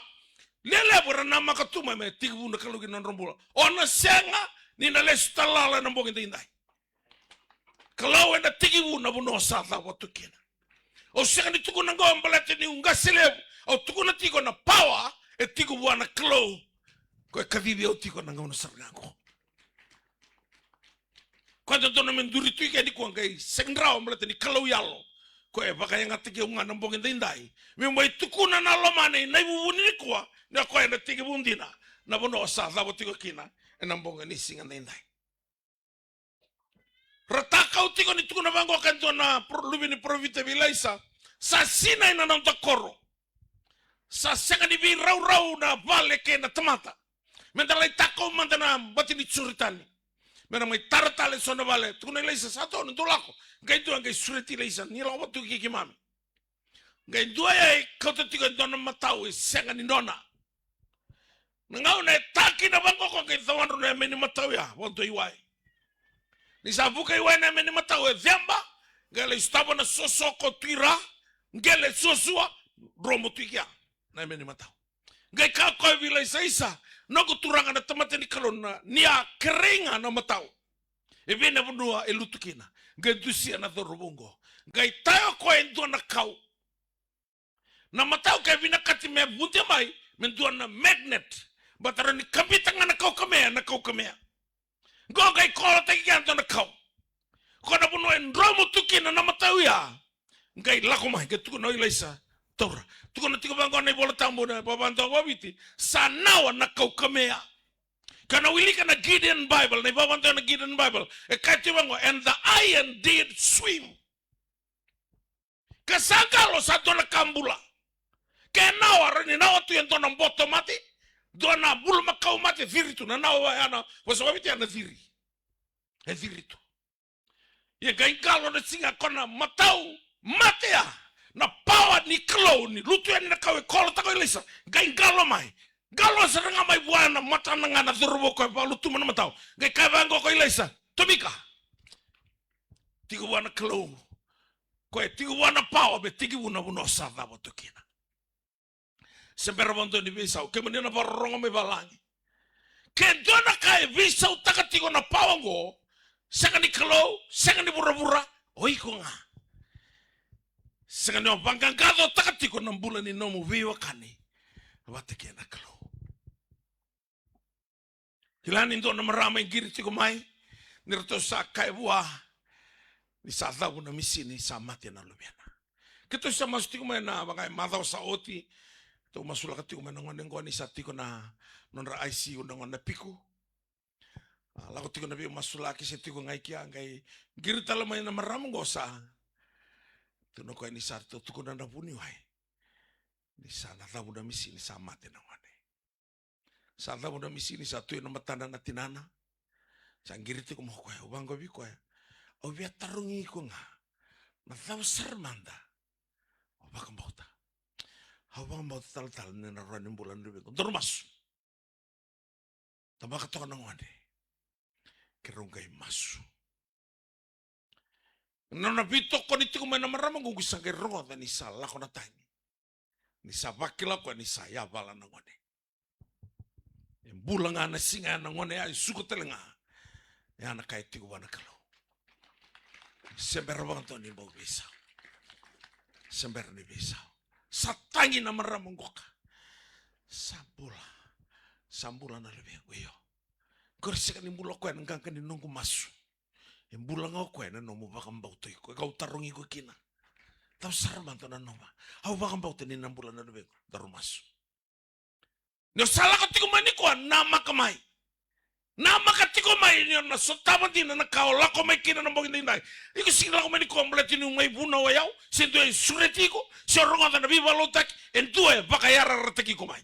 lelevu era namaka tu mai me tekivu na Kalou ki na nodra bula. O na sega ni na lesu talala ena bogi daidai. Kalou ena tekivu na vanua o sa cava tu kina. Au sega ni tukuna qo baleta niu qase levu. Au tukuna tiko na pawa e tiko vua na Kalou. Ko e kacivi au tiko na gauna sara ga qo. Ko e dodonu me duri tu i ke nikua qai sega ni rawa baleta ni Kalou yalo. Ko e vakayagataki au ga na bogi daidai. Me mai tukuna na lomana i Naivuvuni nikua. Ni o koya ena tekivu dina na vanua o sa cava tiko kina ena bogi ni siga daidai. Ra takau tiko ni tukuna vaqo ka dua na pro-, luve ni parofita vei Ilaisa, sa sinai na noda koro. Sa sega ni veiraurau na vale kei na tamata. Meda lai takau mada na bati ni Joritani. Meda mai tara tale so na vale. Tukuna Ilaisa, sa donu, dou lako. Qai dua qai sureti Ilaisa, ni lako vata tu kei keimami. Qai dua ya e kauta tiko e dua na matau e sega ni nona. Na gauna e ta kina vaqo ko qai cawadru na yame ni matau ya, vakadua i wai. Ni sa vuka i wai na yame ni matau e ceba, qai lai sotava na sosoko tu i ra, qele suasua, dromu tu i kea na yame ni matau. Qai kaya o koya vei Ilaisa, isa, noqu turaga na tamata ni Kalou, na, ni a kerei ga na matau. E vei na vanua e lutu kina? Qai dusia na cauravou qo. Qai taya o koya e dua na kau. Na matau ke vinakati me vude mai, me dua na magnet. Baleta rawa ni kabita ga na kaukamea, na kaukamea. Qo qai kolotaki kea e dua na kau. Ko na vanua e dromu tu kina na matau ya. Qai lako mai, qai tukuna o Ilaisa, taura. Tukuna tiko vaqo na iVola Tabu na ivavadewa vakaViti, sa nawa na kaukamea. Ka na wilika na Gideon Bible, na ivavadewa na Gideon Bible. E kaya tiko vaqo, "And the iron did swim." Ke sa qalo sa dua na ka bula. Ke nawa, rawa ni nawa tu e dua na boto mate, dua na bulumakau mate, ciri tu, na nawa ya na vosa vakaViti ya na ciri. E ciri tu. Ia qai qalo na siga ko na matau mate ya. Na pawa ni Kalou ni lutu yani na kau e kolotaka o Ilaisa. Qai qalo mai. Qalo sara ga mai vua na matana ga na cauravou ko e vakalutuma na matau. Qai kaya vaqo ko Ilaisa, "Tomika. Tiko vua na Kalou. Ko e tiko vua na pawa me tekivu na vanua sa cava tu kina." Se bera vakadua ni veisau, kemuni na vakarorogo mai valagi. Ke dua na ka e veisautaka tiko na pawa oqo, sega ni Kalou, sega ni vuravura, o iko ga. Sega ni o vaqaqacotaka tiko na bula ni nomu veiwekani vata kei na Kalou. Kila ni dua na marama e qiri tiko mai, ni ratou sa kaya vua ni sa cavu na misini, sa mate na luvena. Keitou sa masu tiko mai na vaka e macawa sa oti, tou masulaka tiko mai na gone qo ni sa tiko na nodra I C U na gone na Piku. A, lako tiko na veimasulaki se tiko ga i kea, qai qiri tale mai na marama qo sa. Tukuna o koya ni sa ratou tukuna na vuniwai ni sa na cavu na misini, sa mate na gone. Sa cavu na misini, sa tu ena matana na tinana. Sa qiri tiko mai o koya, au vaqo vei koya. Au via tarogi iko ga. Na cava sara mada o vakabauta? Au vakabauta talatala ni na rawa ni bula na luvequ. Daru masu. Tabaka toka na gone. Keirau qai masu. Na nona veitokoni tiko mai na marama qo, qai sa qai rogoca ni sa lako na tagi. Ni sa vakila o koya ni sa yavala na gone. E bula ga na siga ya na gone ya, e suka tale ga. Ya na ka e tiko vua na Kalou. Se bera vakadua ni bau veisau. Se bera ni veisau. Sa tagi na marama qoka. Sa bula. Sa bula na luvequ, io. Qori sega ni bula o koya ena qaqa ni noqu masu. E bula ga o koya ena nomu vakabauta iko. Kau tarogi iko kina. Cava sara mada o nanuma? Au vakabauta ni na bula na luvequ. Daru masu. Ni o sa lako tiko mai nikua, namaka mai. Namaka tiko mai ni o na sotava dina na ka o lako mai kina na bogi daidai. Iko sega ni lako mai nikua baleta niu mai vunau o yau, se dua e sureti iko, se o rogoca na veivakalotutaki, e dua e vakayarayarataki iko mai.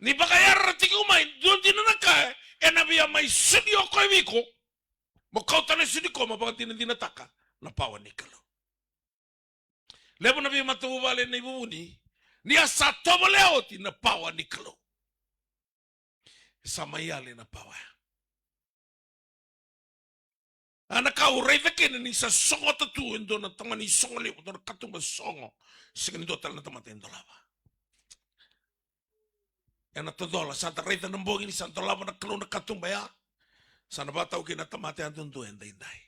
Ni vakayarayarataki iko mai, dua dina na ka ena via mai sudi o koya vei iko. Mo kauta na sudi ko mo vakadinadinataka na pawa ni Kalou. Levu na veimatavuvale ena ivuvuni, ni a sa tovolea oti na pawa ni Kalou. E sa mai yali na pawa ya. A na ka au raica kina ni sa sogota tu e dua na tamani sogo levu, dua na katuba sogo. Sega ni dua tale na tamata e dolava. Ena tadola, sa da raica na bogi ni sa dolava na Kalou na katuba ya. Sa na vakatau kina na tamata yadudua e daidai.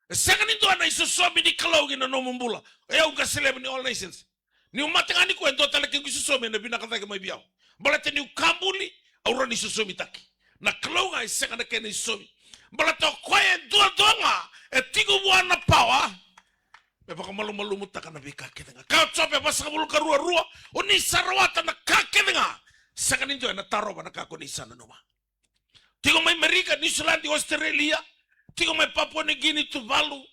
E sega ni dua na isosomi ni Kalou ki na nomu bula. O yau qase levu ni All Nations. Niu mate ga nikua e dua tale kequ isosomi ena vinaka cake mai vei au. Baleta niu ka buli, au rawa ni sosomitaki. Na Kalou ga e sega na kena isosomi. Baleta o koya e duadua ga, e tiko vua na pawa. Me vakamalumalumutaka na veika kece ga. Kaya o Jope vasagavulu ka rua rua, o ni sa rawata na ka kece ga. Sega ni dua ena tarova na ka ko ni sa nanuma. Tiko mai Merika, Niusiladi, Ositerelia, tiko mai Papua New Guinea, Tuvalu,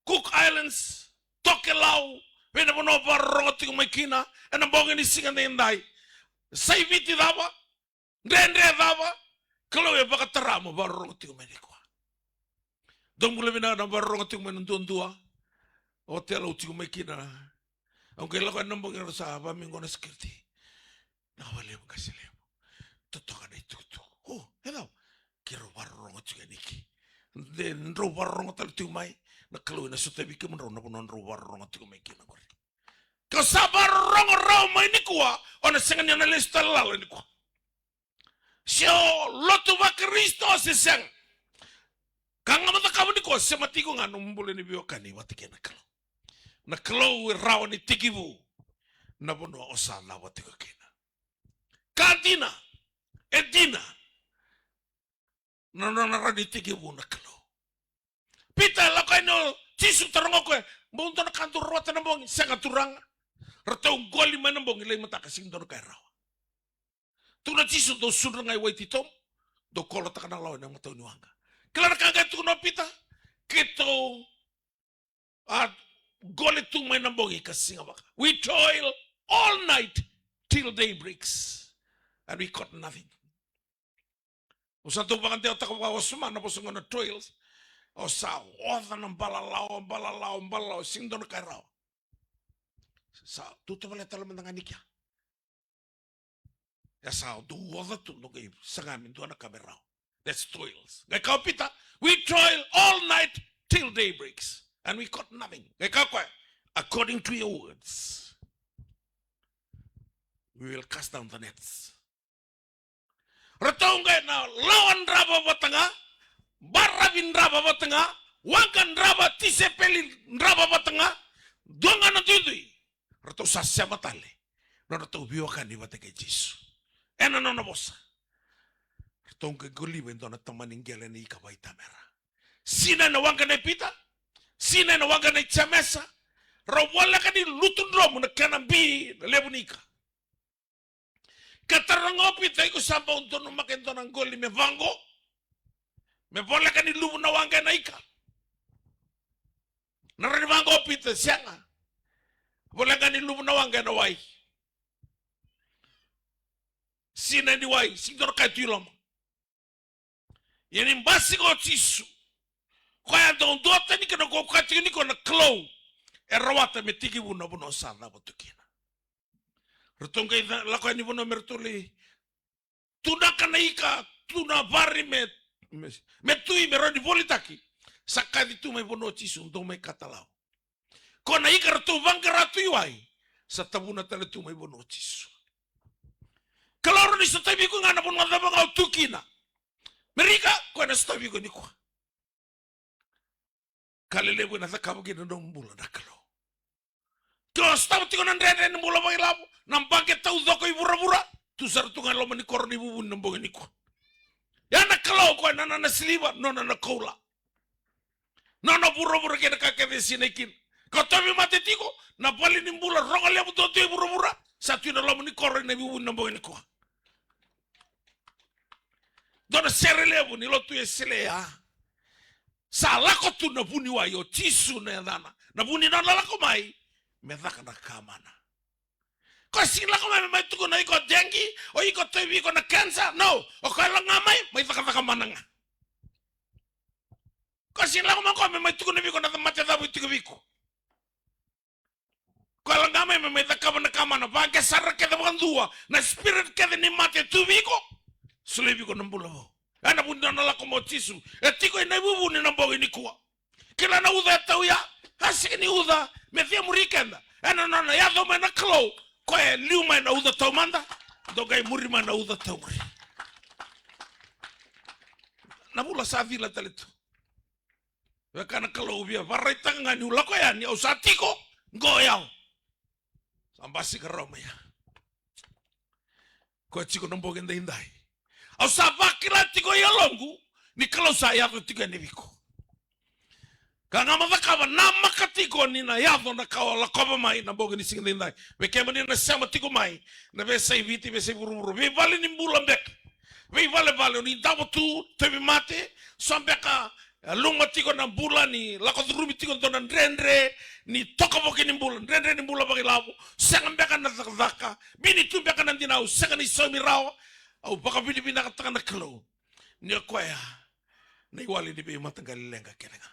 Cook Islands, Tokelau, vei na vanua vakarorogo tiko mai kina, ena bogi ni siga daidai. Sa i Viti cava, dredre cava, Kalou e vakatara mo vakarorogo tiko mai nikua. Dou bula vinaka na vakarorogo tiko mai na duadua. Hotel au tiko mai kina. Au qai lako ena bogi era sa vamigona security. Na wale qase levu. Totoka na itukutuku. O, e cau. Keirau vakarorogo tiko yani ki. De drau vakarorogo tale tiko mai. Na Kalou ena sotavi kemudrau na vanua drau vakarorogo tiko mai kina qori. Ke o sa vakarorogo rawa mai nikua, o na sega ni o na lesu tale lala nikua. Se o lotu vaKarisito se sega. Ka ga mo cakava nikua, sema tiko ga nomu bula ni veiwekani vata kei na Kalou. Na Kalou e rawa ni tekivu na vanua o sa cava tiko kina. Ka dina, e dina na nona rawa ni tekivu na Kalou. Pita e lako yani o Jisu, taroga o koya, bau dua na ka dau rawata na bogi? Sega, Turaga. Ratou qoli mai na bogi, lai mataka, sega ni dua na ka e rawa. Tukuna o Jisu, dou sudra ga i wai titobu, dou kolotaka na lawa ena matau ni waqa. Kila na ka qai tukuna o Pita? Keitou a qoli tu mai na bogi ka siga vaka. We toil all night till day breaks, and we caught nothing. Au sa dau vakadewataka vakawasoma na vosa qo na toils. Au sa oca na balalawa, balalawa, balalawa, sega ni dua na ka e rawa. Sa tu tavale tale mada ga ni kea. Ia sa dau oca tu, dau qai saga me dua na ka me rawa. That's toils. Qai kaya o Pita, we toil all night till day breaks, and we caught nothing. Qai kaya o koya, according to your words, we will cast down the nets. Ratou qai na lawa drava vata ga, baravi drava vata ga, waqa drava, tisaipeli drava vata ga, dua ga na duidui. Ratou sa sema tale na nodratou veiwekani vata kei Jisu ena nona vosa. Ratou qai qoliva e dua na tamani qele ni ika vaitamera. Sinai na waqa nei Pita, sinai na waqa nei Jemesa. Rau voleka ni lutu dromu na kena bi na levu ni ika. Ka taroga o Pita, iko sa bau donumaka e dua na qoli me vaqo, me voleka ni luvu na waqa ena ika? Na rawa ni vaqo o Pita? Sega. Voleka ni luvu na waqa ena wai. Sinai ni wai, sega ni dua na ka e tu i loma. Ia ni basika o Jisu, koya e dau duatani kina, ko koya tiko nikua na Kalou e rawata me tekivu na vanua sa cava tu kina. Ratou qai ca-, lako yani vanua me ratou lai tunaka na ika, tu na vari me, me, me tui, me rawa ni volitaki. Sa kaci tu mai vanua o Jisu, dou mai katalau. Ko na ika ratou vaqara tu i wai, sa tavuna tale tu mai vanua o Jisu. Kalou, rawa ni sotavi iko ga na vanua cava ga o tu kina. Merika, koya na sotavi iko nikua. Ka lelevu ena cakava kina na nomu bula na Kalou. Ke o sotava tiko na dredre ni bula vakailavo, na baqe taucoko i vuravura, tu sara tu ga e loma ni koro ni vuvuni na bogi nikua. Ia na Kalou, koya nona na siliva, nona na koula, nona vuravura kei na ka kece e sinai kina. Ka o tauvimate tiko, na vale ni bula rogo levu duadua i vuravura, sa tu ena loma ni koro ena vuvuni na bogi nikua. Dua na sere levu ni lotu e Selea. Sa lako tu na vuniwai, o Jisu na yacana. Na vu ni nona lako mai me caka na ka mana. Ko sega ni lako mai me mai tukuna o iko dengue, o iko tauvi iko na cancer. No, o koya lako ga mai, mai cakacaka mana ga. Ko sega ni lako mai o koya me mai tukuna vei iko na mate cava e tiko vei iko. Koya lako ga mai me mai cakava na ka mana, vaqe sara kece vakadua na spirit kece ni mate tu vei iko. Solia vei iko na bula vou. Ena vu ni nona lako mai o Jisu, e tiko ena ivuvuni na bogi nikua. Kila na uca e tau ya, a sega ni uca me cemuri keda. Ena nona yaco mai na Kalou, koya e liu mai na uca taumada, dou qai muri mai na uca taumuri. Na vula sa cila tale tu. Vaka na Kalou via vakaraitaka ga niu lako yani, au sa tiko qo o yau. Sa basika rawa mai ya. Koya tiko na bogi edaidai. Au sa vakila tiko e yaloqu ni Kalou sa yaco tiko yani vei iko. Ka ga mo cakava, namaka tiko ni na yaco na ka o lakova mai na bogi ni siga edaidai. Vei kemuni na sema tiko mai na veiyasai Viti, veiyasai vuravura, veivale ni bula beka, veivalevale, o ni davo tu, tauvimate, so beka e luma tiko na bula, ni lako curumi tiko dua na dredre ni tokavoki ni bula, dredre ni bula vakailavo, sega beka na cakacaka, bini tu beka na dinau, sega ni saumi rawa. Au vakavinavinakataka na Kalou ni o koya na iwali ni veimataqali leqa kece ga.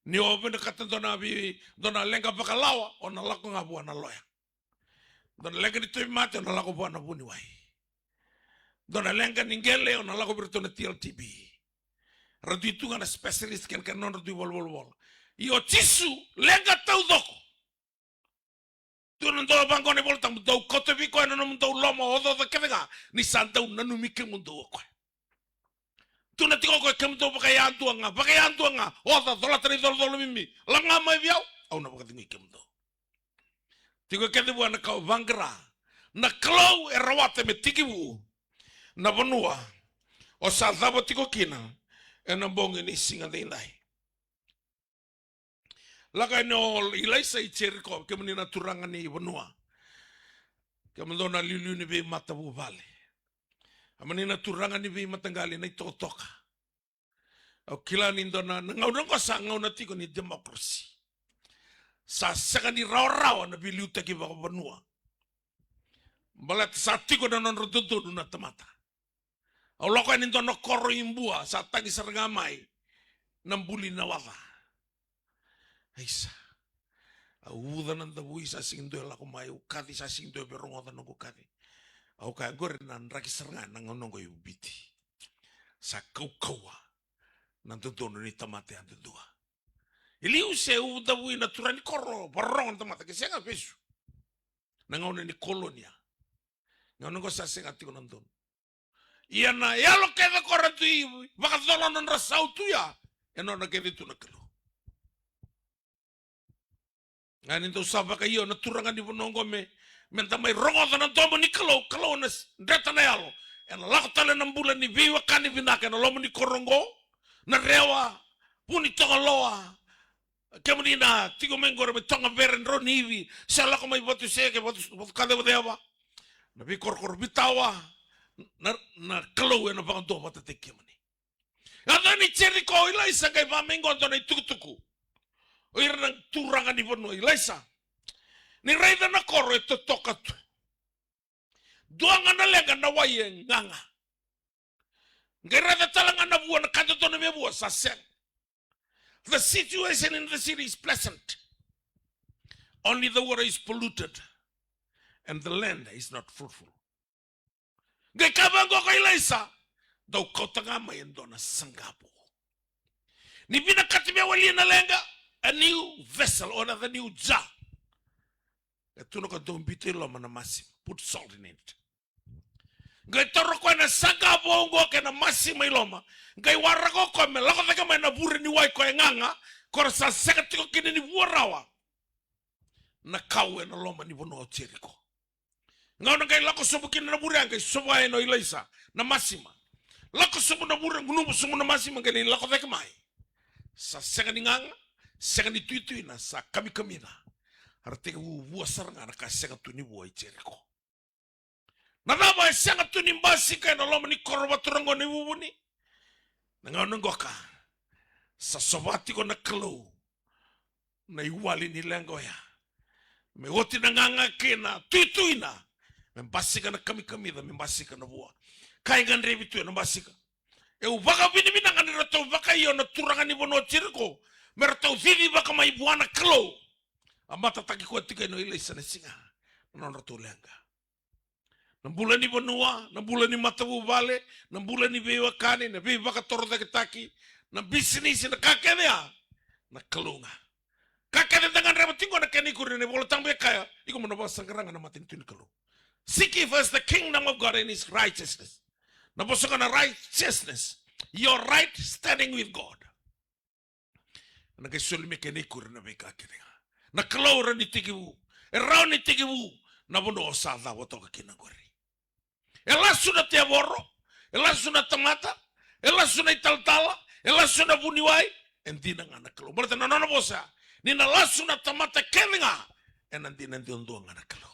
Ni o vinakata dua na vei, dua na leqa vakalawa, o na lako ga vua na loya. Dua na leqa ni tauvimate, o na lako vua na vuniwai. Dua na leqa ni qele, o na lako vei iratou na T L T B. Ra dui tu ga na specialist kei na, kei na nodra dui volavola. Ia o Jisu, leqa taucoko. Tukuna vaqo na iVolatabu, dou kauta vei koya na nomudou loma ocaoca kece ga, ni sa dau nanumi kemudou o koya. Tukuna tiko o koya, kemudou vakayadua ga, vakayadua ga. Oca, colata na icolacola bibi. Lako ga mai vei au, au na vakacegui kemudou. Tiko kece vua na ka o vaqara. Na Kalou e rawata me tekivu na vanua o sa cava tiko kina ena bogi ni siga daidai. Lako yani o Ilaisa i Jeriko, kemuni na turaga ni vanua. Kemudou na liuliu ni veimatavuvale. Kemuni na turaga ni veimataqali, na itokatoka. Au kila ni dua na, na gauna oqo sa gauna tiko ni democracy. Sa sega ni rawarawa na veiliutaki vakavanua. Baleta sa tiko na nodra dodonu na tamata. Au lako yani dua na koro i Bua, sa tagi sara ga mai na buli na waca. Aisa. Au uca na davui, sa sigi dua e lako mai, au kaci, sa sigi dua e veirogoca noqu kaci. Au kaya, qori na draki sara ga na gauna oqo i Viti. Sa kaukauwa na dodonu ni tamata yadudua. I liu se uca davui na turaga ni koro, vakarorogo na tamata, ke sega vesu. Na gauna ni kolonia. Gauna oqo sa sega tiko na donu. Ia na yalo kece ko ra dui vakacola nodra sautu ya, e nona kece tu na Kalou. Ga ni dou sa vakaio na turaga ni vanua oqo me, me da mai rogoca na domo ni Kalou, Kalou na s-, dreta na yalo. Ena lako tale na bula ni veiwekani vinaka ena loma ni koro oqo, na Rewa, Vunitogaloa, kemuni na tiko mai qori mai Togavere, Drau ni Ivi, se lako mai Vatusei, Vatu, Vatukacevacewa. Na veikorokoro Vitawa, na, na Kalou ena vakaduavatataki kemuni. Yaco yani Jeriko o Ilaisa qai vaka mai qo dua na itukutuku. O ira na turaga ni vanua, Ilaisa. Ni raica na koro e totoka tu. Dua ga na leqa na wai e gaga. Qai raica tale ga na vua na ka dodonu me vua sa sega. The situation in the city is pleasant. Only the water is polluted and the land is not fruitful. Qai kaya vaqo ko Ilaisa, dou kauta ga mai e dua na saqavo. Ni vinakati me walia na leqa, a new vessel or another new jar. E tu na ka dou biuta i loma na masima. Put salt in it. Qai taura koya na saqavo oqo kei na masima i loma. Qai waraka o koya me lako cake mai na vure ni wai ko e gaga, ko ra sa sega tiko kina ni vua rawa. Na kau ena loma ni vanua o Jeriko. Gauna qai lako sobu kina na vure, a qai sova yani o Ilaisa na masima. Lako sobu na vure, gunuva sobu na masima, qai lai lako cake mai. Sa sega ni gaga, sega ni tuituina, sa kamikamica. Era tekivu vua sara ga na ka sega tu ni vua i Jeriko. Na cava e sega tu ni basika ena loma ni koro vakatura qo na ivuvuni? Na gauna qoka sa sova tiko na Kalou na iwali ni leqa oya. Me oti na gaga kei na tuituina, me basika na kamikamica, me basika na vua. Ka e gadrevi tu ena basika. Au vakavinavinaka ni ratou vakaio na turaga ni vanua o Jeriko me ratou cicivaka mai vua na Kalou. A matataki koya tiko ena o Ilaisa na siga na nodratou leqa. Na bula ni vanua, na bula ni matavuvale, na bula ni veiwekani, na veivakatorocaketaki, na bisinisi, na ka kece ya, na Kalou ga. Ka kece da gadreva tiko na kena ikuri, na iVola Tabu e kaya, iko mo na vakasaqara ga na matanitu ni Kalou. Seek ye first the kingdom of God and his righteousness. Na vosa ga na righteousness, your right standing with God. Na qai soli me kena ikuri na veika kece ga. Na Kalou e rawa ni tekivu, e rawa ni tekivu na vanua o sa cava toka kina qori. E lasu na tevoro, e lasu na tamata, e lasu na italatala, e lasu na vuniwai, e dina ga na Kalou. Baleta na nona vosa, ni na lasu na tamata kece ga, ena dina duadua ga na Kalou.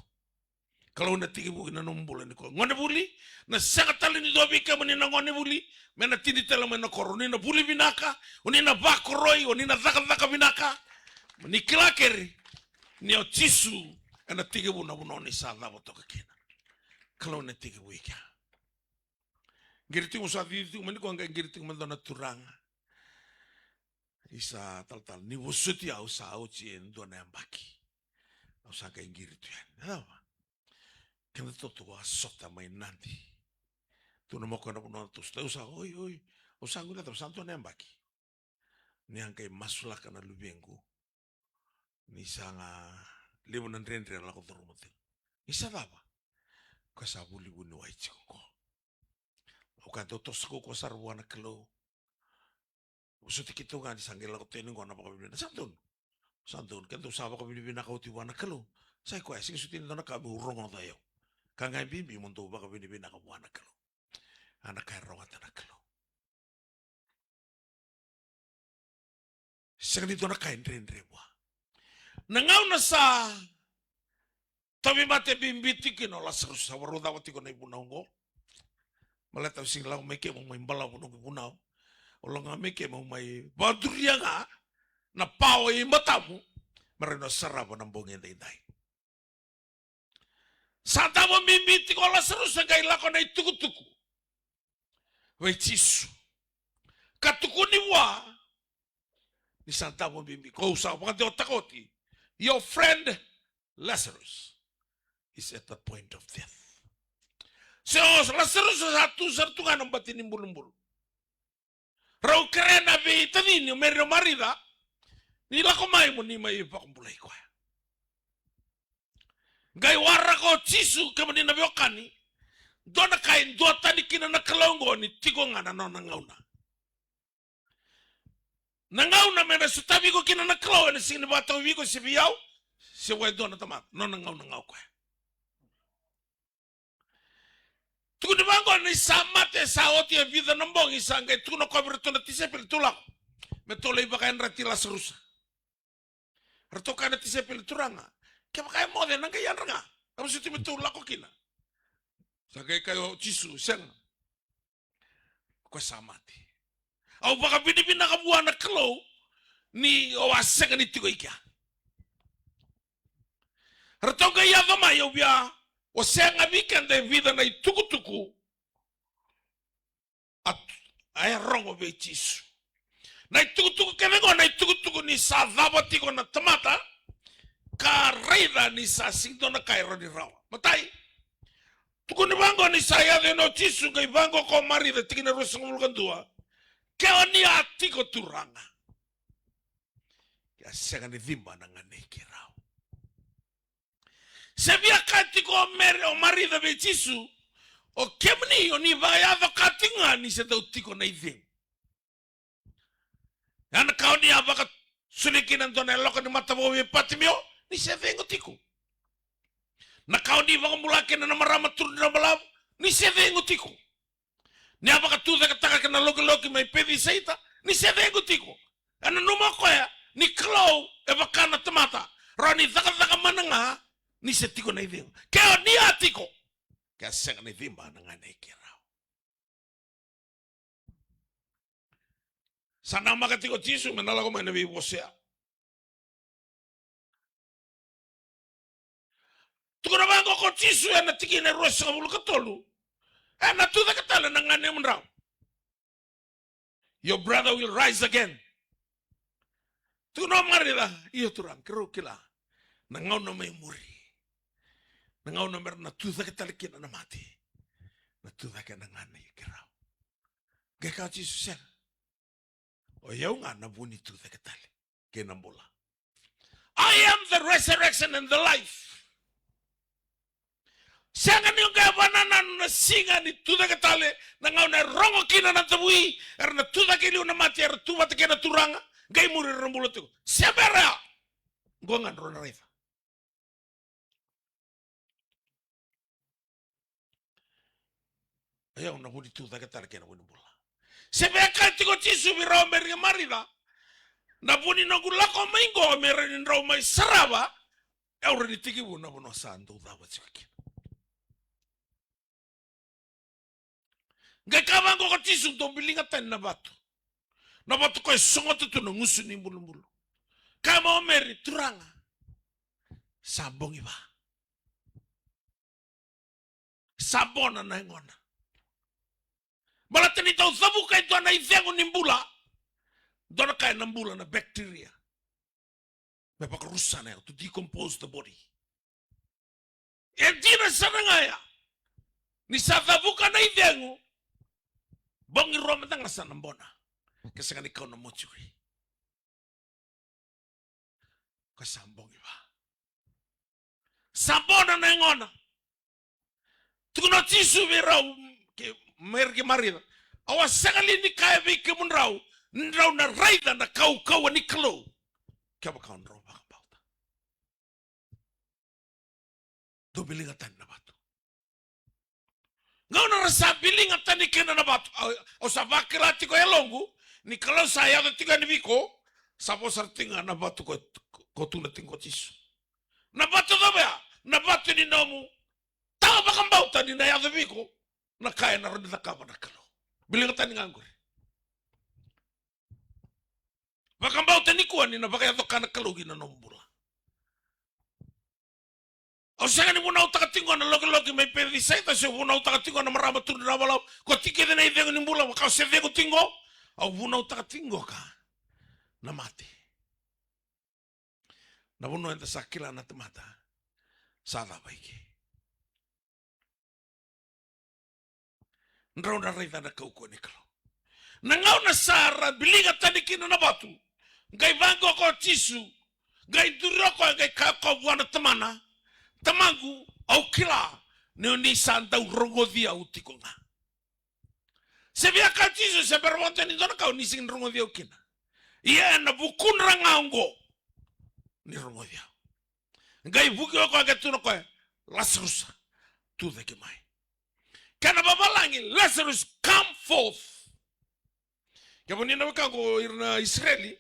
Kalou na tekivu ena nomu bula nikua. Gonevuli, na sega tale ni dua vei kemuni na gonevuli me na tini tale mai na koro. O ni na vuli vinaka, o ni na vakoroi, o ni na cakacaka vinaka. Ni kila keri ni o Jisu ena tekivu na vanua ni sa cava toka kina. Kalou na tekivu i kea. Qiri tiko mo sa cici tiko mai nikua, qai qiri tiko mai dua na turaga. Isa talatala, ni vosoti au sa oti e dua na yabaki. Au sa qai qiri tu yani. Na cava? Keda totoka a sota mai Nadi. Tu na mako na vanua tu sota. Au sa, oi, oi. Au sa guilecava sa dua na yabaki. Ni a qai masulaka na luvequ. Ni sa ga levu na dredre a lako curuma tiko. Ni sa cava? Ko sa vuli vuniwai tiko ko. Au ka dau toso kaukaua sara vua na Kalou. Vosoti keitou ga ni sa qai lako tu yani qo na vakavinavinaka. Sa donu. Sa donu. Keitou sa vakavinavinaka oti vua na Kalou. Sa i koya, sega soti ni dua na ka meu rogoca au. Ka ga e bibi mo dou vakavinavinaka vua na Kalou. A na ka e rawata na Kalou. Sega ni dua na ka e dredre vua. Na gauna sa tauvimate bibi tiko kina o Lasarusa, au raucava tiko na ivunau oqo. Baleta au sega ni lako mai ke meu mai balavu noqu ivunau. Au lako ga mai ke meu mai vakaduria ga na pawa i matamu me rawa ni o sarava na bogi edaidai. Sa davo bibi tiko o Lasarusa, qai lako na itukutuku vei Jisu ka tukuni vua ni sa davo bibi. Ko au sa vakadewataka oti, your friend Lazarus is at the point of death. So Lasarusa sa tu sara tu ga na bati ni bulubulu. Rau kerea na veitacini o Meri, o Marica, ni lako mai mo ni mai vakabulai koya. Qai waraka o Jisu, kemuni na veiwekani, dua na ka e duatani kina na Kalou oqo ni tiko ga na nona gauna. Na gauna me na sotavi iko kina na Kalou, ena sega ni vakatauvi iko se vei au, se vua e dua na tamata, nona gauna ga o koya. Tukuni vaqo ni sa mate, sa oti e vica na bogi, sa qai tukuna o koya vei iratou na tisaipeli, tou lako me tou lai vakayadrati Lasarusa. Ratou kaya na tisaipeli, Turaga, kevaka e moce na qai yadra ga, na vosoti me tou lako kina. Sa qai kaya o Jisu, sega. O koya sa mate. Au vakavinavinaka vua na Kalou ni o a sega ni tiko i kea. Ratou qai yaco mai, au via wasea ga vei keda e vica na itukutuku a, a yarogo vei Jisu. Na itukutuku kece qo, na itukutuku ni sa cava tiko na tamata ka raica ni sa sega ni dua na ka e rawa ni rawa. Matai, tukuni vaqo ni sa yaco yani o Jisu, qai vaqo ko Marica, tikina e ruasagavulu ka dua. Ke o ni a tiko, Turaga, ke a sega ni ciba na ganei keirau. Se via kaya tiko o Meri, o Marica vei Jisu, o kemuni o ni vakayaco ka tiko ga ni se dau tiko na icegu. Ya na ka o ni a vakasolia kina e dua na yaloka ni matavou vei Patimeo, ni se cegu tiko. Na ka o ni vakabula kina na marama turu ni balavu, ni se cegu tiko. Ni a vakatucaketaka kina na lokiloki mai Pecisaita, ni se cegu tiko. E nanuma o koya ni Kalou e vaka na tamata, rawa ni cakacaka mana ga ni se tiko na icegu. Ke o ni a tiko, ke a sega ni ciba na ganei keirau. Sa namaka tiko o Jisu me na lako mai na veivosea. Tukuna vaqo ko Jisu ena tikina e ruasagavulu ka tolu, ena tucake tale na ganemudrau. Your brother will rise again. Tukuna o Marica, io Turaga, keirau kila na gauna mai muri, na gauna mera na tucake tale kina na mate, na tucake na ganei keirau. Qai kaya o Jisu, sega. O yau ga na vu ni tucake tale kei na bula. I am the resurrection and the life. Sega ni o qai vakanananu na siga ni tucake tale, na gauna e rogo kina na davui, era na tucake e liu na mate, era tu vata kei na Turaga, qai muri era na bula tiko. Se bera ya, qo ga drau na raica. O yau na vu ni tucake tale kei na vu ni bula. Se via kaya tiko o Jisu vei rau o Meri kei Marica, na vu ni noqu lako mai qo me rawa ni drau mai sarava, e au rawa ni tekivu na vanua sa dou cava tiko kina. Qai kaya vaqo ko Jisu, dou biliga tani na vatu. Na vatu koya e sogota tu na gusu ni bulubulu. Kaya mai o Meri, Turaga, sa bogi va. Sa bona na yagona. Baleta ni dau cavuka e dua na icegu ni bula, dua na ka ena bula na bacteria. Me vakarusa na yago, to decompose the body. E dina sara ga ya. Ni sa cavuka na icegu, bogi rua mada ga sa na bona. Ke sega ni kau na mortuary. Ka sa bogi va. Sa bona na yagona. Tukuna o Jisu vei rau, kei Meri kei Marica, au a sega li ni kaya vei kemudrau, Drau na raica na kaukauwa ni Kalou kevaka drau vakabauta. Dou biliga tani na vatu. Gauna ra sa biliga tani kina na vatu, au, au sa vakila tiko e yaloqu ni Kalou sa yaco tiko yani vei iko, sa vo sara tiko ga na vatu ko, ko tukuna tiko o Jisu. Na vatu cava ya? Na vatu ni nomu tawa vakabauta ni na yaco vei iko na ka ena rawa ni cakava na Kalou. Biliga tani ga qori. Vakabauta nikua ni na vakayaco ka na Kalou ki na nomu bula. Au sega ni vunautaka tiko na lokiloki mai Pecisaita, se vunautaka tiko na marama tu na valavu, ko tiko kece na icegu ni bula, vaka se cegu tiko, au vunautaka tiko ka na mate. Na vanua eda sa kila na tamata sa cava ike. Drau na raica na kaukauwa ni Kalou. Na gauna sa ra biliga tani kina na vatu, qai vaqo ko Jisu, qai duri o koya, qai kaya ko vua na tamana, tamaqu, au kila ni o ni sa dau rogoci au tiko ga. Se via kaya Jisu, se bera vakadua ni dua na ka o ni sega ni rogoci au kina. Ia ena vukudra ga oqo ni rogoci au. Qai vuki o koya qai tukuna o koya, Lasarusa, tu cake mai. Kena vavalagi, Lazarus, come forth. Kevaka ni na wekaqu, ira na Isireli,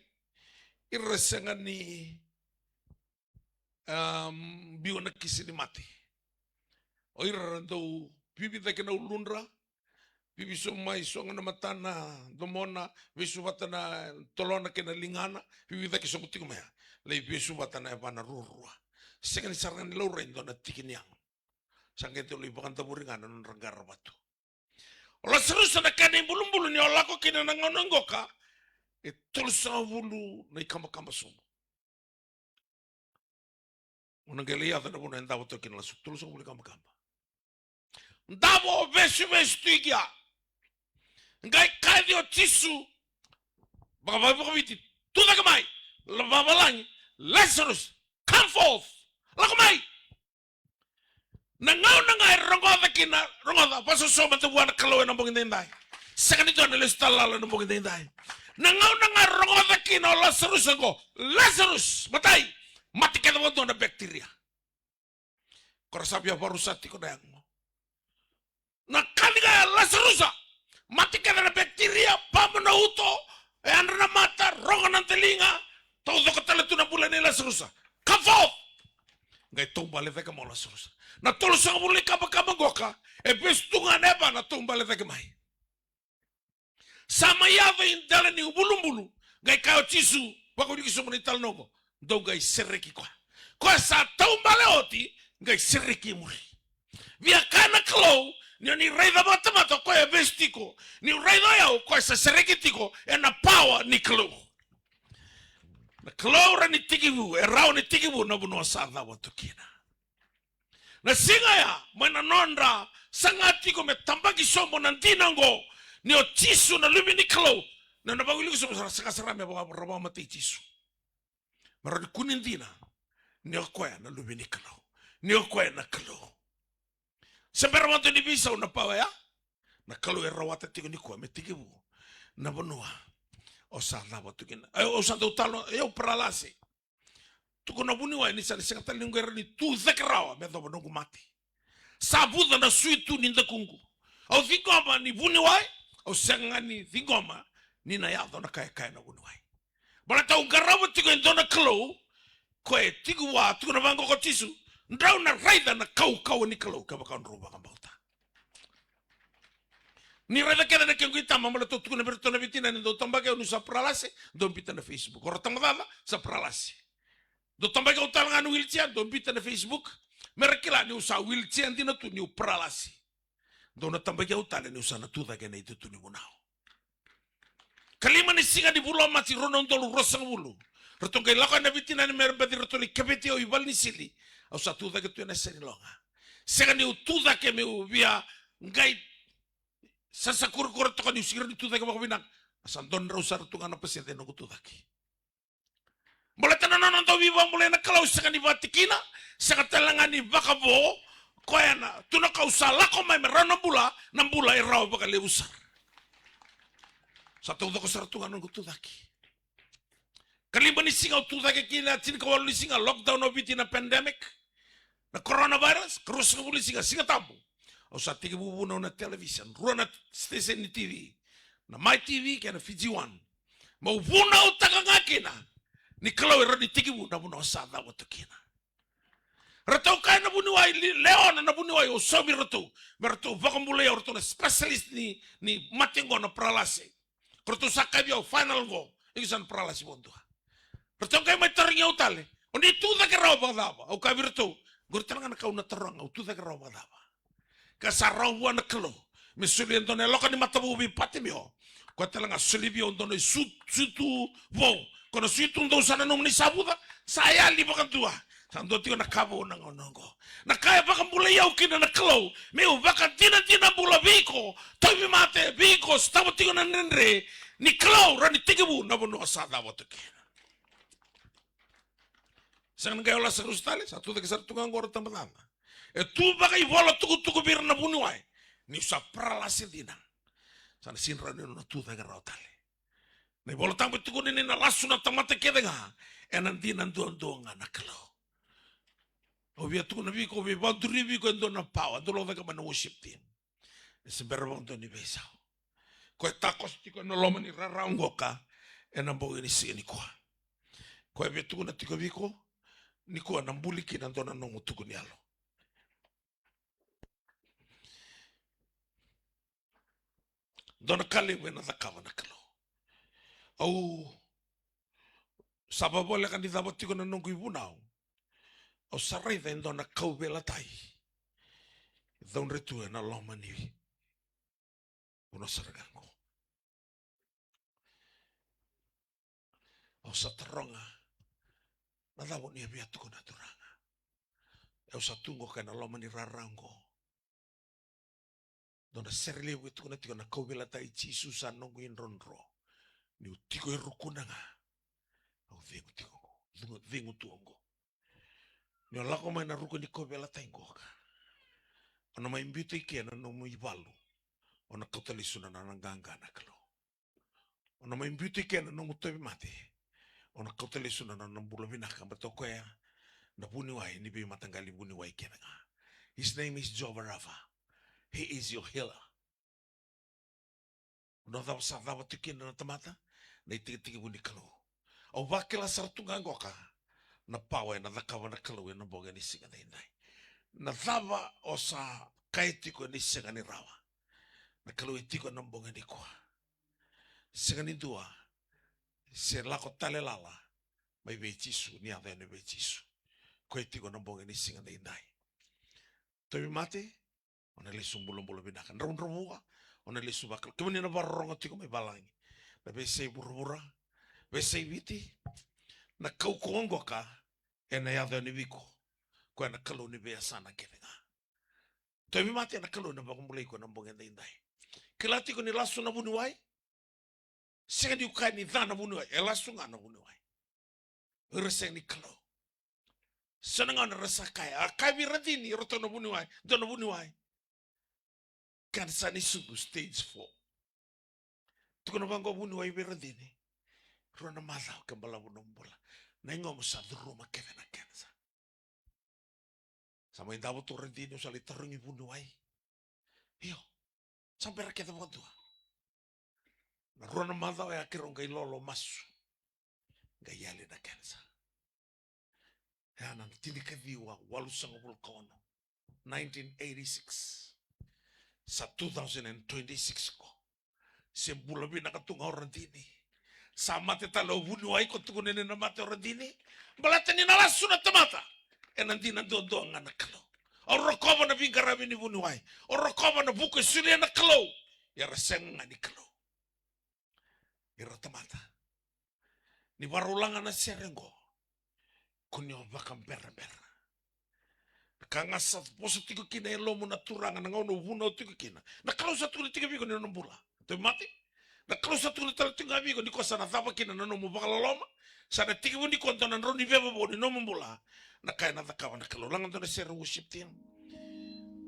ira sega ni, um, biu ena kisi ni mate. O ira ra dau vivi cake na uludra, vivi sobu mai sogo na matana, domona, vesu vata na tolona kei na ligana, vivi cake sobu tiko mai ya. Lai vesu vata na yavana ruarua. Sega ni sara ga ni laurai e dua na tiki ni yago. Sa qai dau lai vakadavori ga na nodra qara vatu. O Lasarusa na kena ibulubulu ni o lako kina na gauna qoka, e tolusagavulu na ikabakaba sobu. O na qai lai yaco na vanua e davo toka kina Lasarusa, tolusagavulu ikabakaba. Davo vesuvesu tu i kea. Qai kaci o Jisu, vakavaviti, tu cake mai. Vavalagi, Lazarus, come forth. Lako mai. Na gauna ga e rogoca kina, rogoca, vakasoso mada vua na Kalou ena bogi daidai. Sega ni dua na lesu tale lala ena bogi daidai. Na gauna ga e rogoca kina o Lasarusa qo, Lazarus, matai, mate kece vakadua na bacteria. Ko ra sa via varusa tiko na yago. Na kaci ga ya Lasarusa, mate kece na bacteria, pamu na uto, e yadra na mata, rogo na daliga, taucoko tale tu na bula nei Lasarusa. Come forth! Qai taubale cake mai o Lasarusa. Na tolusagavulu na ikabakaba qoka, e vesu tu ga na yavana, taubale cake mai. Sa mai yaco i dela ni ibulubulu, qai kaya o Jisu, vakavulici sobu na italanoa qo, dou qai sereki koya. Koya sa taubale oti, qai sereki e muri. Via kaya na Kalou, ni o ni raica vakatamata o koya e vesu tiko, niu raica o yau, koya sa sereki tiko, ena pawa ni Kalou. Na Kalou rawa ni tekivu, e rawa ni tekivu na vanua sa cava tu kina. Na siga ya, mai na nodra saga tiko me tabaki sobu na dina oqo, ni o Jisu na Luve ni Kalou, na nona vakavulici sobu sara, saga sara me vaka, ra vakamatei Jisu. Me rawa ni kune dina, ni o koya na Luve ni Kalou, ni o koya na Kalou. Se bera mada ni veisau na pawa ya, na Kalou e rawata tiko nikua me tekivu na vanua o sa cava tu kina. E, o sa dau talo, e, o paralasi. Tukuna vuniwai ni sa na sega tale ni qai rawa ni tu cake rawa me yacova noqu mate. Sa vuca na suitu ni dakuqu. Au ciqoma ni vuniwai, au sega ga ni ciqoma ni na yaco na ka e kaya na vuniwai. Baleta au qarava tiko e dua na Kalou, ko e tiko vua, tukuna vaqo ko Jisu, drau na raica na kaukauwa ni Kalou kevaka drau vakabauta. Ni raica kece na kequ itama, baleta au tukuna vei iratou na veitinani, dou tabaki au niu sa paralasi, dou biuta na Facebook. O ra tabacakacaka, sa paralasi. Dou tabaki au tale ga na wheelchair, dou biuta na Facebook. Me ra kila niu sa wheelchair dina tu niu paralasi. Dou na tabaki au tale niu sa na tu cake ena itutu ni vunau. Kalima ni siga ni vula o Maji rua na udolu ruasagavulu. Ratou qai lako yani na veitinani me ra baci ratou lai keveti au i vale ni sili. Au sa tu cake tu ena yasa ni loga. Sega niu tu cake meu via qai sasakurakura toka niu sega ni tu cake vakavinaka. A sa dua na drau sara tu ga na pasede noqu tu cake. Baleta na nona dau veivakabulai na Kalou, sega ni vakatikina, sega tale ga ni vakavo, koya na, tukuna, kau sa lako mai me rawa na bula, na bula e rawa vakalevu sara. Sa taucoko sara tu ga na noqu tucake. Kalima ni siga au tucake kina, tinikawalu ni siga, lockdown o Viti na pandemic. Na coronavirus, ka ruasagavulu ni siga, Siga Tabu. Au sa tekivu vunau na television, rua na station ni T V. Na Mai T V kei na Fiji One. Meu vunautaka ga kina ni Kalou e rawa ni tekivu na vanua sa cava tu kina. Ratou kaya na vuniwai, li-, leona na vuniwai, au saumi ratou. Me ratou vakabulai au, ratou na specialist ni, ni mate qo na paralase. Ko ratou sa kaya vei au, final qo, iko sa na paralasi vakadua. Ratou qai mai tarogi au tale, o ni tucake rawa vakacava? Au kaya vei ratou, qori tale ga na ka au na taroga, au tucake rawa vakacava? Ka sa rawa vua na Kalou me solia e dua na yaloka ni matavou vei Patimeo. Koya tale ga solia vei au dua na isu-, suitu vou. Ko na suitu dou sa nanuma ni sa vuca, sa yali vakadua. Sa dua tiko na ka vou na gauna oqo. Na ka e vakabulai au kina na Kalou, meu vakadinadina bula vei iko, tauvimate, vei iko sotava tiko na dredre, ni Kalou rawa ni tekivu na vanua sa cava tu kina. Sega ni qai au lasa rusa tale, sa tucake sara tu ga qo ra tabacakacaka. E tu vakaivola tukutuku vei ira na vuniwai, niu sa paralasi dina. Sa na sega ni rawa ni na tucake rawa tale. Na iVola Tabu e tukuna ni na lasu na tamata kece ga ena dina duadua ga na Kalou. Au via tukuna vei iko, au via vakaduri vei iko e dua na power, dou lako cake mai na worship team. E se bera vakadua ni veisau. Koya e takoso tiko ena loma ni rara oqo ka ena bogi ni siga nikua. Koya e via tukuna tiko vei iko, nikua na buli kina dua na nomu tuku ni yalo. Dua na ka levu ena cakava na Kalou. Au sa vavoleka ni cava tiko na noqu ivunau. Au sa raica e dua na kauveilatai e caudre tu ena loma ni vanua sara ga qo. Au sa taroga, na cava o ni a via tukuna, Turaga? Au sa tu qo ka ena loma ni rara qo. Dua na sere levu e tukuna tiko, na kauveilatai, Jisu sa noqu idrodro. Niu tiko e rukuna ga, au cegu tiko qo, cegu, cegu tu qo. Ni o lako mai na ruku ni kauveilatai qo ka o na mai biuta i ke na nomu ivalu, o na kauta lesu na nona qaqa na Kalou. O na mai biuta i ke na nomu tauvimate, o na kauta lesu na nona bula vinaka, baleta o koya na vuniwai ni veimataqali vuniwai kece ga. His name is Jehovah Rapha. He is your healer. Na cava sa cava tu kina na tamata, na itekitekivu ni Kalou. Au vakila sara tu ga qoka na pawa ena cakava na Kalou ena bogi ni siga daidai. Na cava o sa kaya tiko ni sega ni rawa, na Kalou e tiko ena bogi nikua. Sega ni dua se lako tale lala mai vei Jisu, ni yaco yani vei Jisu. Koya e tiko ena bogi ni siga daidai. Tauvimate, o na lesu bulabula vinaka. Dravudravua, o na lesu vakalou. Kemuni na vakarorogo tiko mai valagi, na veiyasai vuravura, veiyasai Viti, na kaukauwa qoka ena yaco yani vei iko. Koya na Kalou ni veiyasana kece ga. Tauvimate, na Kalou ena vakabulai iko ena bogi daidai. Kila tiko ni lasu na vuniwai. Sega ni kaya ni ca na vuniwai, e lasu ga na vuniwai. Ira sega ni Kalou. So na gauna era sa kaya, a kaya vei Radini, e ratou na vuniwai, dua na vuniwai. Cancer ni sucu stage four. Tukuna vaqo vuniwai vei Radini, rua na macawa ke balavu nomu bula. Na igomu sa curuma kece na cancer. Sa mai davo tu Radini, au sa lai tarogi vuniwai. Io, sa bera kece vakadua. Na rua na macawa ya keirau qai lolo masu. Qai yali na cancer. Ya na tinikaciwa walusagavulu ka ono. Nineteen eighty-six. Sa two thousand and twenty-six ko. Se bula vinaka tu ga o Radini. Sa mate tale o vuniwai ko tukuna ni na mate o Radini. Baleta ni na lasu na tamata, ena dina duadua ga na Kalou. Au rokova na veiqaravi ni vuniwai. Au rokova na vuku e solia na Kalou. Ia era sega ga ni Kalou. Ira tamata, ni vakarau laga na sere qo, ko ni o vakaberabera. Na ka ga sa vosa tiko kina e yalomu na Turaga, na gauna o vunau tiko kina, na Kalou sa tukuna tiko vei iko ni nona bula. Tauvimate, na Kalou sa tukuna tale tiko ga vei iko ni ko sa na cava kina na nomu vakaloloma. Sa na tekivu ni ko dua na drau ni vevavo ni nomu bula. Na ka ena cakava na Kalou. Laga dua na sere, worship team.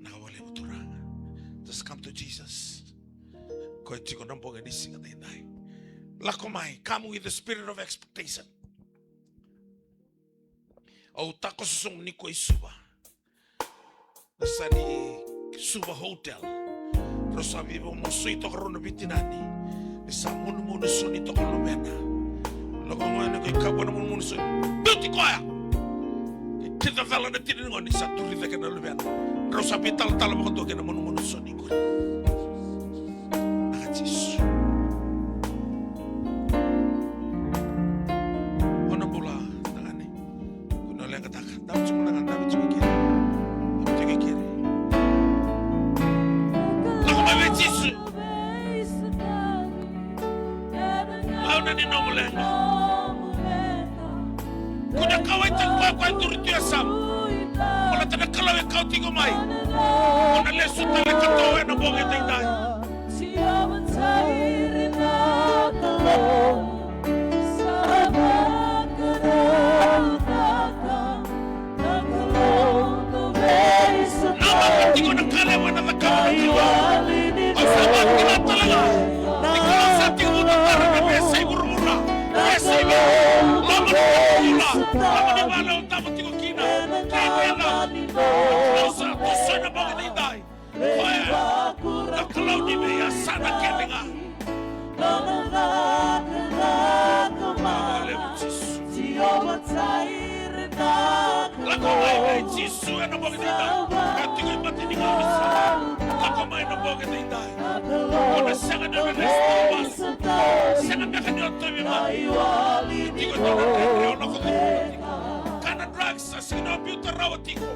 Na ka vakalevu Turaga. Just come to Jesus. Koya tiko na bogi ni siga daidai. Lako mai, come with the spirit of expectation. Au takoso sobu ni ko i Suva. Na sa ni Suva Hotel. Rau sa veivakamosoi toka rau na veitinani. Ni sa monumonu soni toka luvena. Lako mai na ko i kapa na monumonu soni. Biuti koya. Kei kida cala na tina ni gone sa turi cake na luvena. Rau sa veitalatala vakadua kei na monumonu soni. Naka Jisu. O na bula tagane. Ko na leqataka. Davi tiko na ga, davi tiko kere. Davi tiko kere. Lako mai vei Jisu. Lau na ni nomu leqa. Ko na kauwaitaka koya, koya duri tu e yasamu. Baleta na Kalou e kau tiko mai. Ko na lesu tale ka toka ena bogi edaidai. Namaka tiko na ka levu ena cakava na Kalou. Au sa vakila tale ga ni Kalou sa tekivu tatara na veiyasai vuravura, veiyasai vei, loma ni vuravura, loma ni vale au tava tiko kina. Kei keda, na Kalou sa toso ena bogi edaidai. Koya na Kalou ni veiyasana kece ga. Vakalevu Jisu. Lako mai vei Jisu ena bogi edaidai. Ka tiko i mata ni gauna sa. Lako mai na bogi edaidai. Ko na sega ni o na lesu tale mai. Sega beka ni o tauvi mai. Tiko i dua na dredre o lako tiko. Kana drugs, sa sega ni o biuta rawa tiko.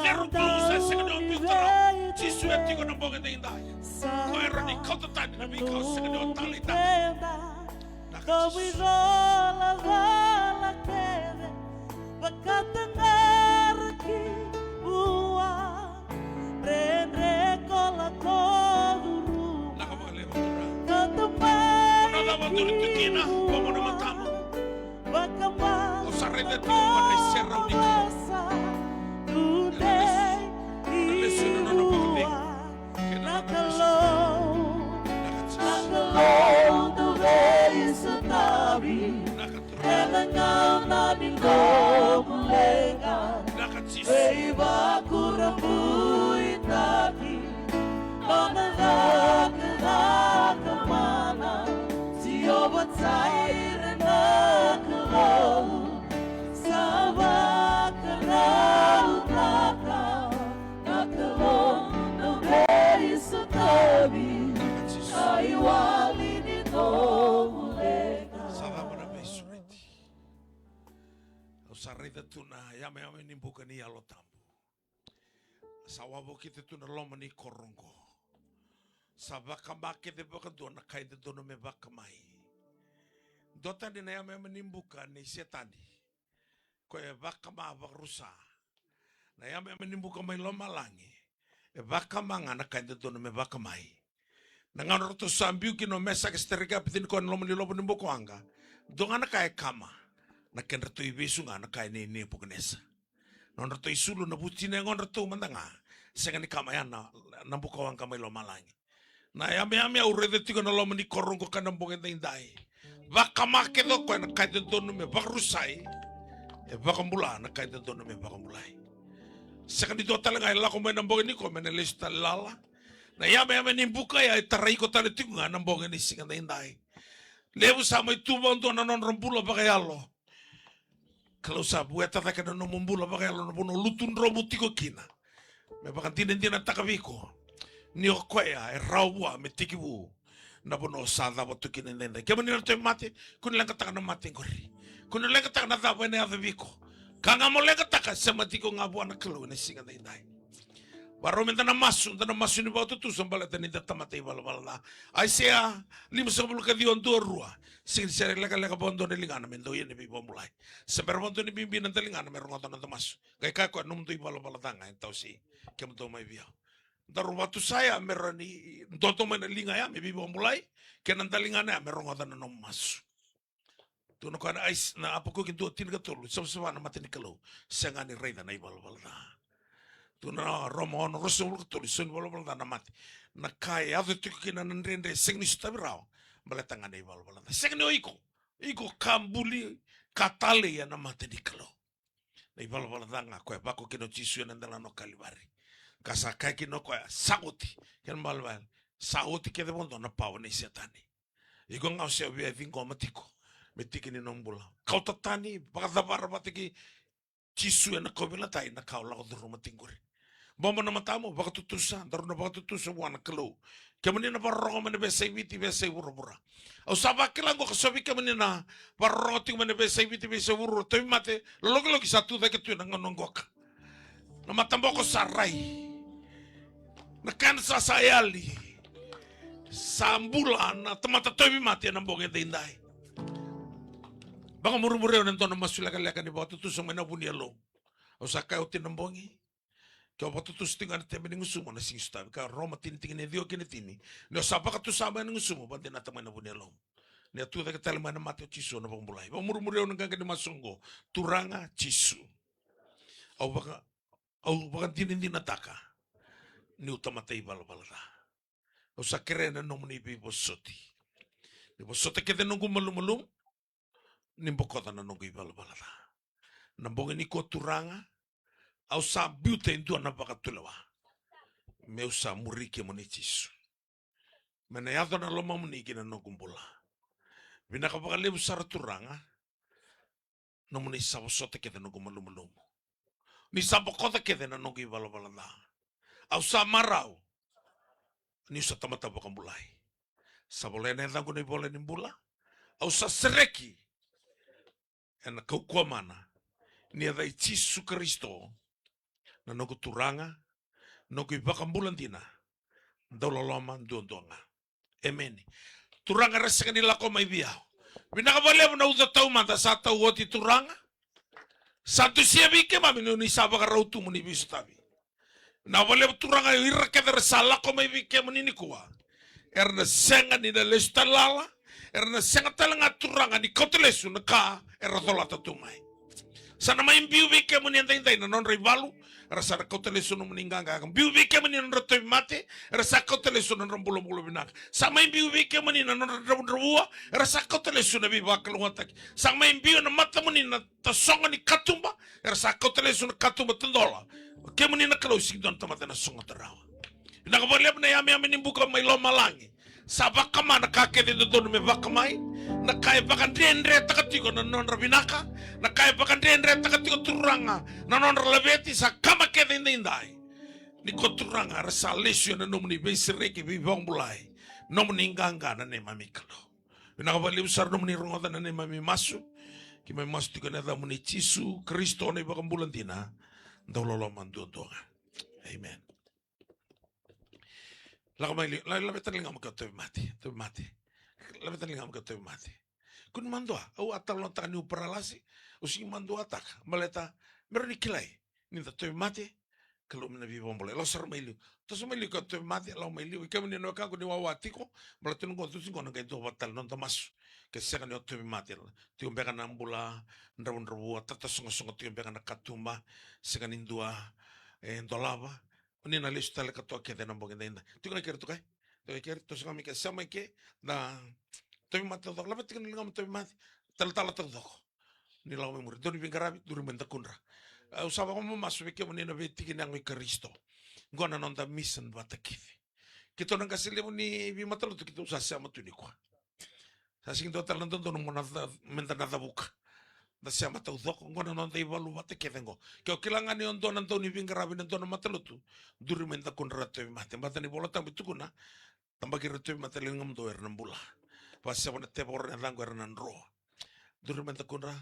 Ceru blues, sa sega ni o biuta rawa. Jisu e tiko na bogi edaidai. Ko era ni kauta tani na veika o sega ni o taleitaka. Naka Jisu. Naka vakalevu Turaga. Ko na cava duri tu kina, ko mo na matamu. Au sa raica tiko mai na iserau ni Kalou. Ena lesu, ena lesu na nona vakacegu. Kei na nona vakacegu. Naka Jisu. Naka Turaga. Naka Jisu. Sa cava na veisureti? Au sa raica tu na yameyame ni buka ni Yalo Tabu. Sa wavokita tu na loma ni koro oqo. Sa vakama kece vakadua na ka e dodonu me vakama. Dua tani na yameyame ni buka nei Setani. Koya e vakama vakarusa. Na yameyame ni buka mai lomalagi e vakama ga na ka e dodonu me vakama. Na gauna ratou sa biu kina o Mesake, Setareke, Apetiniko ena loma ni lovo ni bukawaqa, dua ga na ka e kama. Na kedratou ivesu ga na ka e nei Nepukanesa. Nodratou isulu na vutina e godratou mada ga. Sega ni kama ya na, na bukawaqa mai lomalagi. Na yameyame au raica tiko na loma ni koro oqo ka na bogi edaidai. Vakama kece o koya na ka e dodonu me vakarusai. E vakabula na ka e dodonu me vakabulai. Sega ni dua tale ga e lako mai na bogi nikua me na lesu tale lala. Na yameyame ni buka ya e tarai iko tale tiko ga na bogi ni siga edaidai. Levu sa mai tu vakadua na nodra bula vakayalo. Kalou sa vueta cake na nomu bula vakayalo na vanua o lutu dromu tiko kina. Me vakadinadinataka vei iko ni o koya e rawa vua me tekivu na vanua o sa cava tu kina edaidai. Kemuni na tauvimate, ko ni leqataka na mate qori? Ko ni leqataka na cava ena yaco vei iko? Ka ga mo leqataka, sema tiko ga vua na Kalou ena siga edaidai. Varau meda na masu, da na masu ni vakatutusa baleta ni da tamata ivalavala ca. Aisea limasagavulu ka ciwa, dua, rua. Sega ni se lekaleka vakadua na ligana me dau ia na veivakabulai. Se bera vakadua ni bibi na daligana me rogoca na noda masu. Qai kaya o koya, nomudou ivalavala ca ga e tawasei kemudou mai vei au. Daru vatusa ya me rawa ni dodo mai na liga ya me veivakabulai, kei na daligana ya me rogoca na nomu masu. Tukuna o koya na Ais-, na Apakuki dua, tinikatolu, savasava na mata ni Kalou, sega ni raica na ivalavala ca. Tukuna na Roma ono, ruasagavulu ka tolu, sau ni valavala ca na mate. Na ka e yaco tiko kina na dredre, sega ni sotavi rawa. Baleta ga na ivalavala ca. Sega ni o iko. Iko ka buli, ka talei ena mata ni Kalou. Na ivalavala ca ga koya e lako kina o Jisu ena delana o Kalivari. Ka sa kaya kina o koya, sa oti. Kena ibalebale, sa oti kece vakadua na pawa nei Setani. Iko ga o se via ciqoma tiko me tiki ni nomu bula. Kauta tani, vakacavara vata kei Jisu ena kauveilatai na ka o lako curuma tiko qori. Bobo na matamu, vakatutusa, daru na vakatutusa vua na Kalou. Kemuni na vakarorogo mai na veiyasai Viti, veiyasai vuravura. Au sa vakila qo ka so vei kemuni na vakarorogo tiko mai na veiyasai Viti, veiyasai vuravura. Tauvimate, lolokiloki sa tu cake tu ena gauna qoka. Na mataboko sa rai. Na kansa sa yali. Sa bula na tamata tauvimate ena bogi edaidai. Vakamurimuri au ena dua na masu lekaleka ni vakatutusa mai na vu ni yalomu. Au sa kaya oti na bogi. Ke o vakatutusa tiko ga ena tebe ni gusumu, o na sega ni sotavi. Ka Roma tini, tikina e ciwa ki na tini. Ni o sa vakatusa mai na gusumu, vakadinata mai na vu ni yalomu. Ni a tu cake tale mai na mate o Jisu, o na vakabulai. Vakamurimuri au na qaqa ni masu oqo. Turaga Jisu. Au vaka, au vakadinadinataka niu tamata ivalavala ca. Au sa kerea na nomuni veivosoti. Ni vosota kece noqu malumalumu. Ni bokoca na noqu ivalavala ca. Na bogi nikua Turaga, au sa biuta e dua na vakatulewa. Meu sa muri kemuni Jisu. Me na yaco na lomamuni ki na noqu bula. Vinaka vakalevu sara Turaga. Nomuni sa vosota kece noqu malumalumu. Ni sa bokoca kece na noqu ivalavala ca. Au sa marau. Niu sa tamata vakabulai. Sa volai na yacaqu na ivola ni bula. Au sa sereki. Ena kaukauwa mana. Ni yaca i Jisu Karisito. Na noqu Turaga. Noqu iVakabula dina. Dauloloma duadua ga. Emeni. Turaga era sega ni lako mai vei au. Vinaka vakalevu na uca taumada sa tau oti Turaga. Sa dusia vei keimami ni oni sa vakarau tu mo ni veisotavi. Vinaka vakalevu Turaga ira kece era sa lako mai vei kemuni nikua. Era na sega ni na lesu tale lala. Era na sega tale ga Turaga ni kauta lesu na ka era colata tu mai. Sa na mai biu vei kemuni edaidai na nodra ivalu, era sa na kauta lesu nomuni qaqa. Biu vei kemuni na nodra tauvimate, era sa kauta lesu na nodra bulabula vinaka. Sa mai biu vei kemuni na nodra dravudravua, era sa kauta lesu na veivakalougatataki. Sa mai biu na matamuni na tasogo ni katuba, era sa kauta lesu na katuba tadola. O kemuni na Kalou sega ni dua na tamata ena sogota rawa. Vinaka vakalevu na yameyame ni buka mai lomalagi. Sa vakama na ka kece e dodonu me vakama, na ka e vakadredretaka tiko na nodra vinaka, na ka e vakadredretaka tiko Turaga na nodra laveti, sa kama kece edaidai. Ni ko Turaga era sa lesu ena nomuni veisereki, veivakabulai, nomuni qaqa na neimami Kalou. Vinaka vakalevu sara nomuni rogoca na neimami masu. Keimami masu tiko ena yacamuni Jisu Karisito na iVakabula dina, dauloloma duadua ga. Amen. Lako mai liu, la, laveta na ligamu ke o tauvimate, tauvimate. Laveta na ligamu ke o tauvimate. Kua ni madua, au a talanoataka niu paralasi, au sega ni maduataka, baleta me rawa ni kilai ni da tauvimate, Kalou me na veivakabulai. Lako sara mai liu. Toso mai liu ke o tauvimate, lako mai liu. I kemuni na wekaqu ni wawa tiko, baleta ni qo, tusi qo na qai dua vata tale na noda masu. Ke sega ni o tauvimate, tiko beka na bula dravudravua, tatasogosogo tiko beka na katuba, sega ni dua e dolava. O ni na lesu tale ka toka kece ena bogi edaidai. Tiko na kere tukai. Tiko na kere, toso ga mai ke, sema mai ke, da tauvimate taucoko. Laveta tiko na ligamu tauvimate. Talatala taucoko. Ni lako mai muri. Dau ni veiqaravi, duri mai dakudra. Au sa vakamamasu vei kemuni na veitiki ni yago i Karisito. Qo na noda mission vata kece. Keitou na qase levu ni veimatalotu keitou sa sema tu nikua. Sa sega ni dua tale na dodonu mo na ca-, meda na cavuka. Da sema taucoko, qo na noda ivalu vata kece qo. Ke o kila ga ni o dua na dau ni veiqaravi ena dua na matalotu, duri mai dakudra na tauvimate. Baleta na iVola Tabu e tukuna, tabaki ira na tauvimate, na ligamudou era na bula. Vakaseva na tevoro na yacaqu era na dro. Duri mai dakudra.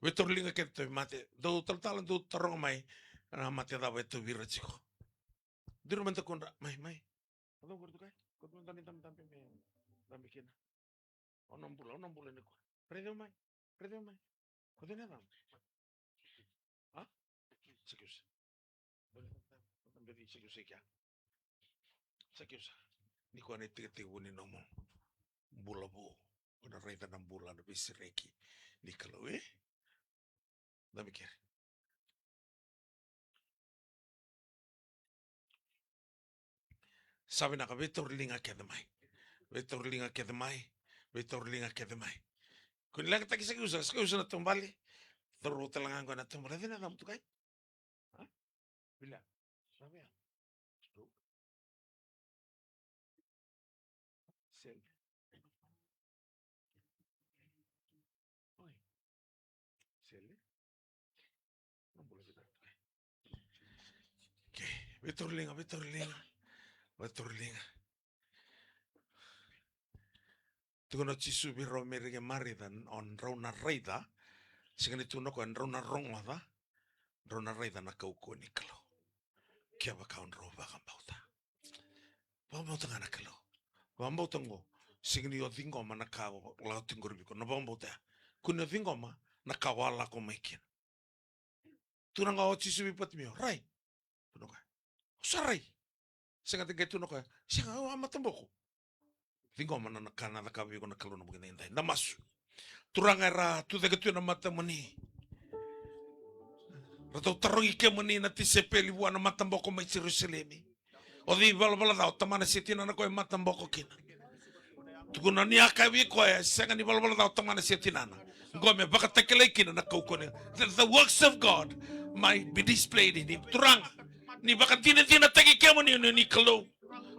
Veitauri liga kece tauvimate. Dou talatala, dou taroga mai na mate cava e tauvi ira tiko. Duri mai dakudra, mai, mai. O cau qori tukai? Ko tu na dau ni dabedabe me dabe kina. O na bula, o na bula nikua. Raici au mai. Raici au mai. Ko cei na yacana? A? Sakiusa. Dabe vei Sakiusa i kea. Sakiusa. Nikua na itekitekivu ni nomu bula vou. Ko na raica na bula na veisereki ni Kalou, e? Dabe kere. Sa vinaka, veitauri liga kece mai. Veitauri liga kece mai. Veitauri liga kece mai. Ko ni leqataki Sakiusa, Sakiusa na taubale. Cauravou tale ga qo na taubale. Cina na mutukai. A? Vila. Savea. Stroke. Sele. Oi. Sele. Okay, veitauri liga, veitauri liga, veitauri liga. Tukuna o Jisu vei rau me ra qai marica, o drau na raica. Sega ni tukuna o koya drau na rogoca, drau na raica na kaukauwa ni Kalou. Kevaka o drau vakabauta. Vakabauta ga na Kalou. Vakabauta qo. Sega ni o ciqoma na ka o lako tiko qori vei iko. Na vakabauta ya. Ko ni o ciqoma na ka o a lako mai kina. Tukuna ga o Jisu vei Patimeo, rai. Tukuna o koya, au sa rai. Sega, tale ga e tukuna o koya, sega, au a mataboko. Ciqoma na, na ka na cakava vei iko na Kalou na bogi edaidai. Da masu. Turaga, era tucake tu ena matamuni. Ratou tarogi kemuni na tisaipeli vua na mataboko mai Jerusalemi. O cei valavala ca o tamana se tinana ko e mataboko kina? Tukuna ni a kaya vei koya, e sega ni valavala ca o tamana se tinana. Qo me vakatakilai kina na kaukauwa ni, that the works of God might be displayed in him. Turaga, ni vakadinadinataki kemuni ni, ni Kalou.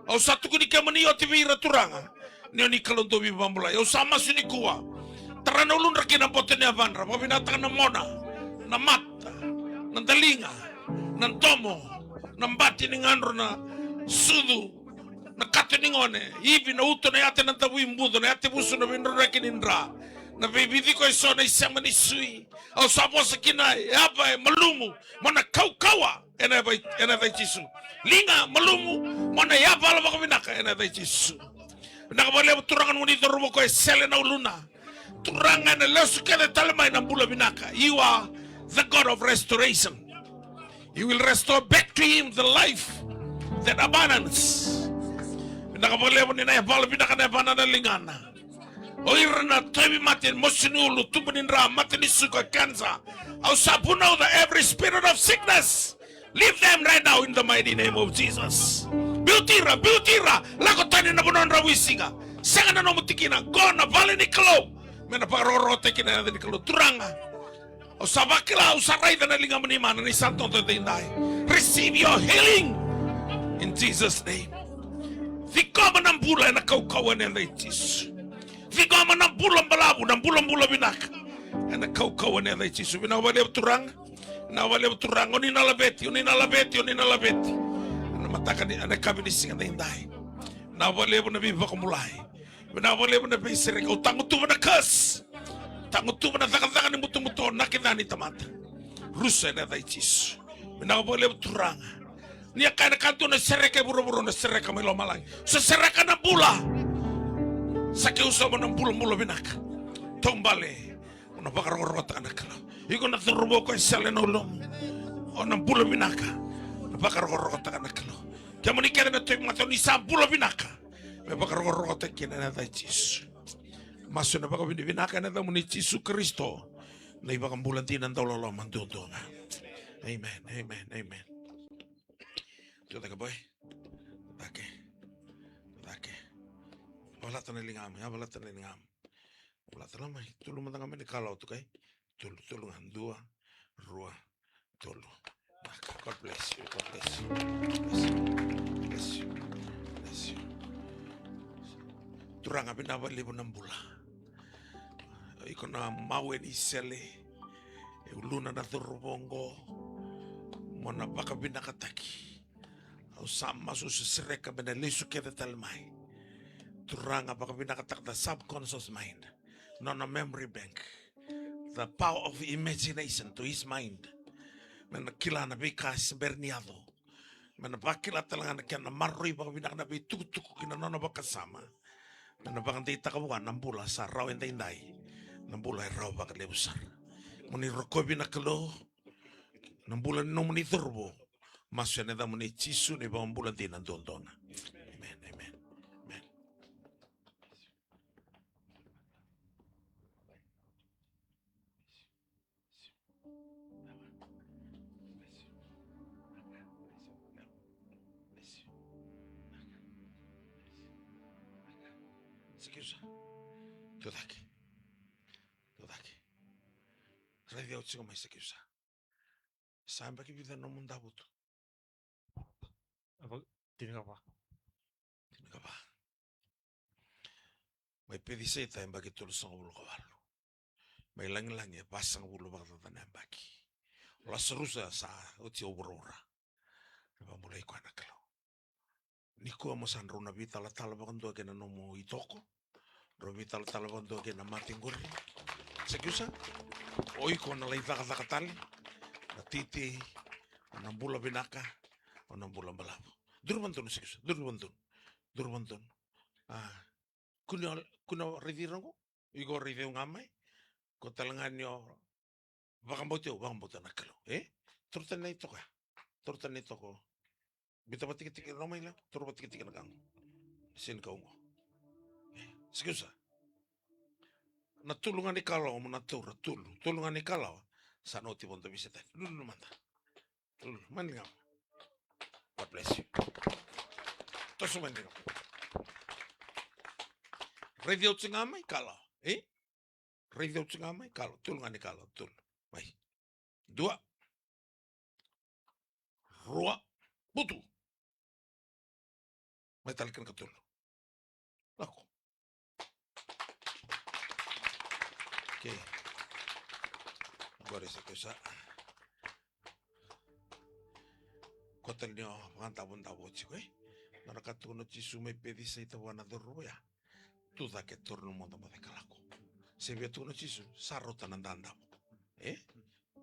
Au sa tukuni kemuni oti vei ira, Turaga, ni o ni Kalou dau veivakabulai. Au sa masu nikua. Tara na uludra kei na boto ni yavadra. Vakavinakataka na mona, na mata, na daliga, na domo, na bati ni gadro, na sucu, na kato ni gone, ivi, na uto, na yate, na davuibuco, na yatevusu, na veidrodroi kei ni dra, na veiviciko eso, na isema ni sui. Au sa vosa kina, yava, e malumu, mo na kaukauwa ena yava i, ena yaca i Jisu. Liga, malumu, mo na yavala vakavinaka ena yaca i Jisu. Vinaka vakalevu Turaga nomuni cauravou ko e sele na uluna. Turaga, ena lesu kece tale mai na bula vinaka. You are the God of restoration. You will restore back to him the life that abundance. Vinaka vakalevu ni na yavala vinaka na yavana, na ligana. O ira na tauvimate, mosi ni ulu, tubu ni dra, mate ni suka, cancer. Au sa vunauca every spirit of sickness. Leave them right now in the mighty name of Jesus. Biuti ira, biuti ira, lako tani na vanua dravuisiga. Sega na nomu tikina, qo na vale ni Kalou. Me na vakarokorokotaki na yaca ni Kalou. Turaga, au sa vakila, au sa raica na ligamuni mana ni sa dodo edaidai. Receive your healing in Jesus' name. Ciqoma na bula ena kaukauwa ena yaca i Jisu. Ciqoma na bula balavu, na bulabula vinaka ena kaukauwa ena yaca i Jisu. Vinaka vakalevu Turaga. Vinaka vakalevu Turaga, o ni na laveti, o ni na laveti, o ni na laveti. Ena mataka ni, ena yakavi ni siga edaidai. Vinaka vakalevu na veivakabulai. Vinaka vakalevu na veisereki. Au tagutuva na curse. Tagutuva na cakacaka ni butobuto, na kena ni tamata. Rusa ena yaca i Jisu. Vinaka vakalevu Turaga. Ni a kaya na ka dua na sereka e vuravura, na sereka mai lomalagi. Sa sereka na bula. Sa keu sauma na bulabula vinaka. Taubale, o na vakarokorokotaka na Kalou. Iko na cauravou ko e sele na ulumu, o na bula vinaka. O na vakarokorokotaka na Kalou. Kemuni kece na tauvimate, o ni sa bula vinaka. Me vakarokorokotaki kina ena yaca i Jisu. Masu ena vakavinavinaka ena yacamuni Jisu Karisito, na iVakabula dina, dauloloma duadua ga. Amen, amen, amen. Tu cake boy. Cake. Cake. Valata na ligamu, ya valata na ligamu. Valata na mai, tolu mada ga mai ni kalawa tu kai. Tolu, tolu ga, dua, rua, tolu. God bless you, God bless you. Bless you. Bless you. Bless you. Turaga, vinaka vakalevu na bula. Iko na mawe ni sele. E uluna na cauravou oqo. Mo na vakavinakataki. Au sa masu, au sa sereka me na lesu kece tale mai. Turaga, vakavinakataka the subconscious mind. Nona memory bank. The power of imagination to his mind. Me na kila na veika se bera ni yaco. Me na vakila tale ga na kena maroroi vakavinaka na veitukutuku ki na nona vakasama. Me na vakadeitaka vua na bula sa rawa edaidai. Na bula e rawa vakalevu sara. Mo ni rokovi na Kalou. Na bula ni nomuni cauravou. Masu ena yacamuni Jisu na iVakabula dina duadua ga. Amen, amen, amen. Excuse. Tucake. Tucake. Raici au tiko mai Sakiusa. Sa yabaki vica na nomu davo tu? Ava, tinikava. Tinikava. Mai Pecisa e yabaki tolusagavulu ka walu. Mai Lagilagi e vasagavulu vakacaca na yabaki. O Lasarusa sa oti o vuravura. Na vakabulai koya na Kalou. Nikua mo sa drau na veitalatala vakadua kei na nomu itoko. Drau veitalatala vakadua kei na mate qori. Sakiusa, o iko na lai cakacaka tale, na teitei, na bula vinaka, o na bula balavu. Duru vadonu Sakiusa, duru vadonu. Duru vadonu. A, kua ni, kua ni raici ira qo. Iko raici au ga mai. Ko tale ga ni o vakabauti au, vakabauta na Kalou, e? Toro tani na itoko ya. Toro tani na itoko. Biuta vatikitiki, rau mai la, toro vatikitiki na ka qo. Sini ka qo. E, Sakiusa. Na tolu ga ni kalawa mo na taura, tolu. Tolu ga ni kalawa. Sa na oti vodo vise tani. Lululu mada. Lulu, mani ga. God bless you. Toso mani ga. Raici au tiko ga mai kalawa, e? Raici au tiko ga mai kalawa, tolu ga ni kalawa, tolu. Mai. Dua. Rua. Butu. Mai tale kena katolu. Lako. Okay. Qori Sakiusa. Ko tale ni o vakadavodavo tiko, e? Nona ka tukuna o Jisu mai Pecisa i tavua na cauravou ya. Tucake, taura nomu moce ka lako. Se via tukuna o Jisu, sa rauta na dadavo. E?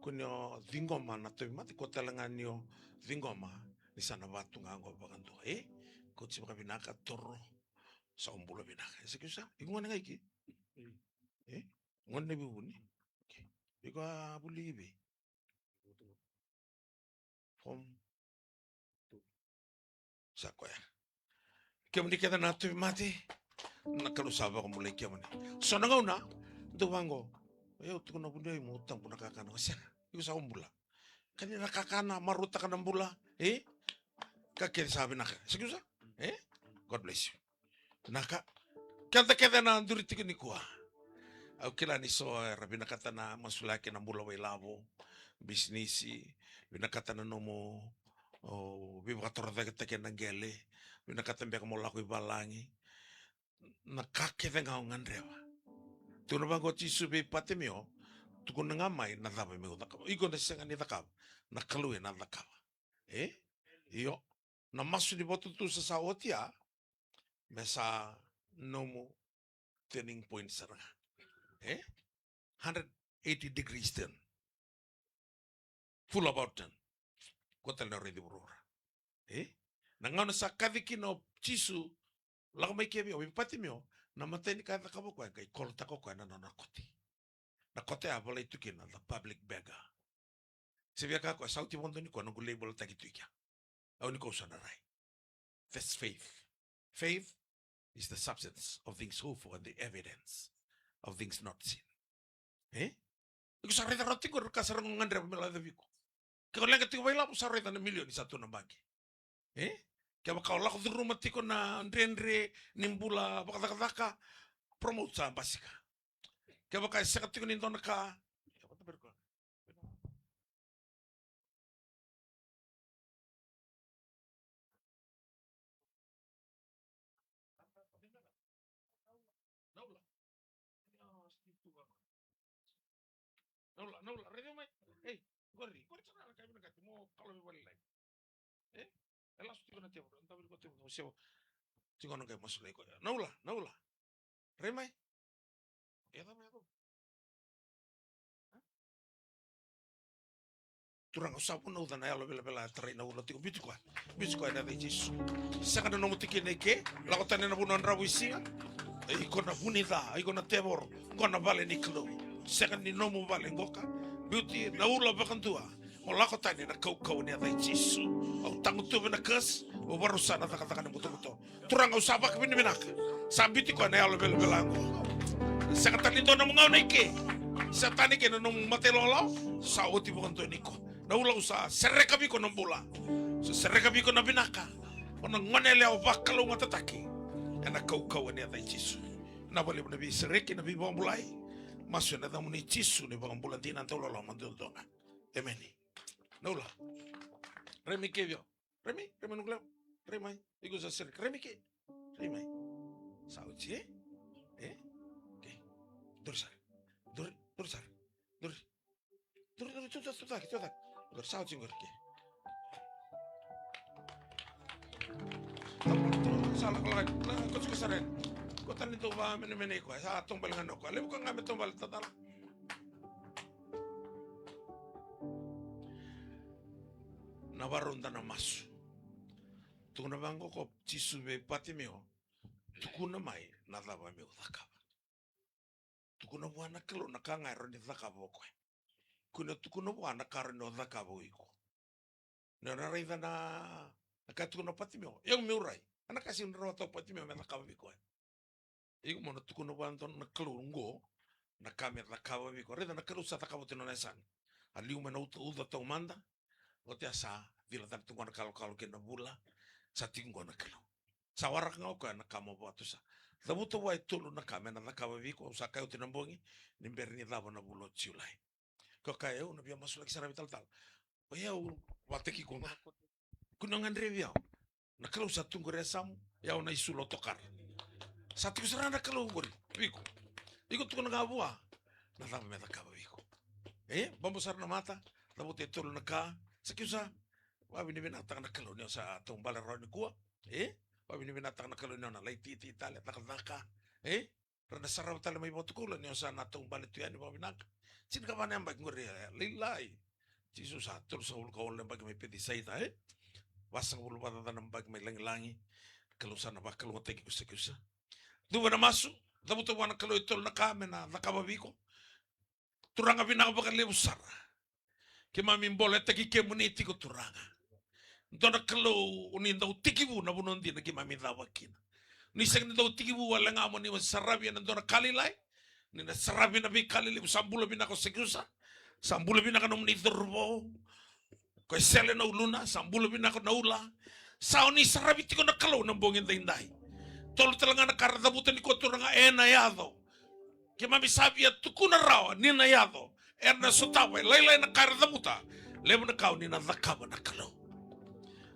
Kua ni o ciqoma na tauvimate, ko tale ga ni o ciqoma ni sa na vatu ga qo vakadua, e? Kauti vakavinaka, toro, sa o bula vinaka. E Sakiusa, iko gone ga i ke? E? Gone na vivuni? Okay. Iko a vuli i vei? Form. Sa koya. Kemuni kece na tauvimate, na Kalou sa vakabulai kemuni. So na gauna, dou vaqo. Io, tukuna vuniwai mo tabu na kakana. Sega, iko sa o bula. Kani na kakana, marautaka na bula, e? Ka kece sa vinaka. Sakiusa? E? God bless you. Vinaka. Keda kece na duri tiko nikua. Au kila ni so era vinakata na masulaki na bula vakailavo, bisinisi, vinakata na nomu, o, veivakatorocaketaki ena qele, vinakata beka mo lako i valagi. Na ka kece ga o gadreva. Tukuna vaqo o Jisu vei Patimeo, tukuna ga mai na cava meu cakava. Iko na sega ni cakava, na Kalou ena cakava. E? Io. Na masu ni vakatutusa sa oti ya, me sa nomu turning point sara ga. E? Hundred eighty degrees turn. Full about turn. Ko tale na raici vuravura. E? Na gauna sa kaci kina o Jisu, lako mai kea vei au, vei Patimeo, na imatai ni ka e cakava o koya, qai kolotaka o koya na nona kote. Na kote a volai tu kina the public beggar. Se via kaya o koya, sa oti vodo nikua noqu lai volataki tu i kea. Au ni kau sa na rai. That's faith. Faith is the substance of things hoped for and the evidence of things not seen. E? Iko sa raica rawa tiko na ka sara ga o gadreva me lako vei iko. Ke o leqa tiko vakailavo sa raica na milioni sa tu na baqe. E? Kevaka o lako curuma tiko na dredre ni bula vakacakacaka, promote sa basika. Kevaka e sega tiko ni dua na ka, Naula, Naula, raica mai. Ei, qori, qori sara na ka vinakati mo kalovi vale lai. E? E lasu tiko na tevoro, e davi ko tevoro, mo sewa. Tiko na qai masulaki koya. Naula, Naula. Rai mai. E cava, e cava? Turaga, au sa vunauca na yalo velavela e tarai Naula tiko, biuti koya. Biuti koya ena yaca i Jisu. Sega na nomu tikina i ke, lako tani ena vanua dravuisiga. E, iko na vunica, iko na tevoro, qo na vale ni Kalou. Sega ni nomu vale qoka. Biuti Naula vakadua. Mo lako tani ena kaukauwa ni yaca i Jisu. Au tagutuva na curse, au vakarusa na cakacaka ni butobuto. Turaga, au sa vakavinavinaka. Sa biuti koya na yalo velavela qo. Sega tale ni dua nomu gauna i ke. Setani kei na nomu matailoaloa, sa oti vakadua nikua. Naula, au sa sereka vei iko na bula. Sa sereka vei iko na vinaka. O na gone yalewa vakalougatataki. Ena kaukauwa ni yaca i Jisu. Vinaka vakalevu na veisereki, na veivakabulai. Masu ena yacamuni Jisu na iVakabula dina, dauloloma duadua ga. Emeni. Naula. Rai mai ke vei au. Rai mai, rai mai noqu lewa. Rai mai. Iko sa sereki. Rai mai ke. Rai mai. Sa oti, e? E? Okei. Duri sara. Duri, duri sara. Duri. Duri, duri, tu, tu, tu, cake, tu, cake. Qori, sa oti qori ke. Sa lako, lako, lako, ko tiko sara yani. Ko tale ni dau vakamenemenei koya, sa taubale ga o koya. Levu koya ga me taubale, tatala. Na varau da na masu. Tukuna vaqo ko Jisu vei Patimeo, tukuna mai na cava meu cakava. Tukuna vua na Kalou na ka ga e rawa ni cakava o koya. Kua ni tukuna vua na ka rawa ni o cakava o iko. Ni o na raica na, na ka e tukuna o Patimeo. Ia au meu rai. A na ka sega ni rawata o Patimeo me cakava vei koya. Iko mo na tukuna vua na Kalou qo na ka me cakava vei iko. Raica na Kalou sa cakava oti na nona yasana. A liu mai na uca, uca taumada. Oti a sa cila tale tu qo na kalokalo kei na vula. Sa tiko qo na Kalou. Sa waraka ga o koya na ka mo vakatusa. Cavuta vua e tolu na ka me na cakava vei iko, au sa kaya oti na bogi, ni bera ni cava na vula o Julai. Ko kaya, au na via masulaki sara vei talatala. O yau, vataki iko ga. Kua ni gadrevi au. Na Kalou sa tu qori e yasamu, yau na isulu o tokara. Sa tiko sara na Kalou qori, vei iko. Iko tukuna ga vua na cava me cakava vei iko. E, bobo sara na mata, cavuta e tolu na ka, sa kiu sa, vavinavinakataka na Kalou ni o sa taubale rawa nikua. E? Vavinavinakataka na Kalou ni o na lai titi tale, cakacaka. E? Ra na sarava tale mai Vatukoula ni o sa na taubale tu yani vakavinaka. Tinikava na yabaki qori, e, lailai. Jisu sa tolusagavulu ka walu na yabaki mai Pecisaita, e? Vasagavulu vakacaca na yabaki mai lagilagi. Kalou sa na vakalougatataki iko sa kiu sa. Cuva na masu, cavuta vua na Kalou e tolu na ka me na cakava vei iko. Turaga vinaka vakalevu sara. Keimami boletaki kemuni tiko Turaga. Dua na Kalou o ni dau tekivu na vanua dina keimami cava kina. Ni sega ni dau tekivu wale ga mo ni saravi ena dua na ka lailai. Ni na saravi na veika lelevu, sa bula vinaka o Sekiusa. Sa bula vinaka nomuni cauravou. Ko e sele na uluna, sa bula vinaka na ula. Sa o ni saravi tiko na Kalou na bogi daidai. Tolu tale ga na ka ra cavuta nikua Turaga ena yaco. Keimami sa via tukuna rawa ni na yaco. Era na sotava, e lailai na ka era cavuta. Levu na ka o ni na cakava na Kalou.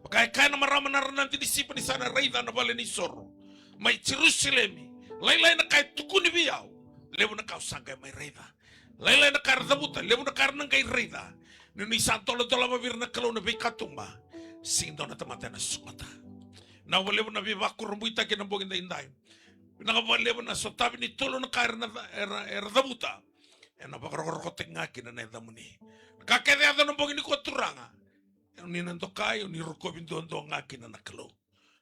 Vaka e kaya na marama na ranadi ni sipa ni sa na raica na vale ni soro mai Jerusalemi. Lailai na ka e tukuni vei au. Levu na ka au sa qai mai raica. Lailai na ka era cavuta, levu na ka era na qai raica. Ni ni sa doladolava vei ira na Kalou na veikatuba. Sega ni dua na tamata ena sogota. Na vakalevu na veivakurabuitaki ena bogi daidai. Vinaka vakalevu na sotavi ni tolu na ka era na ca-, era, era cavuta. Ena vakarokorokotaki ga kina na yacamuni. Na ka kece yaco na bogi nikua Turaga. Ni na dokai, ni rokovi duadua ga kina na Kalou.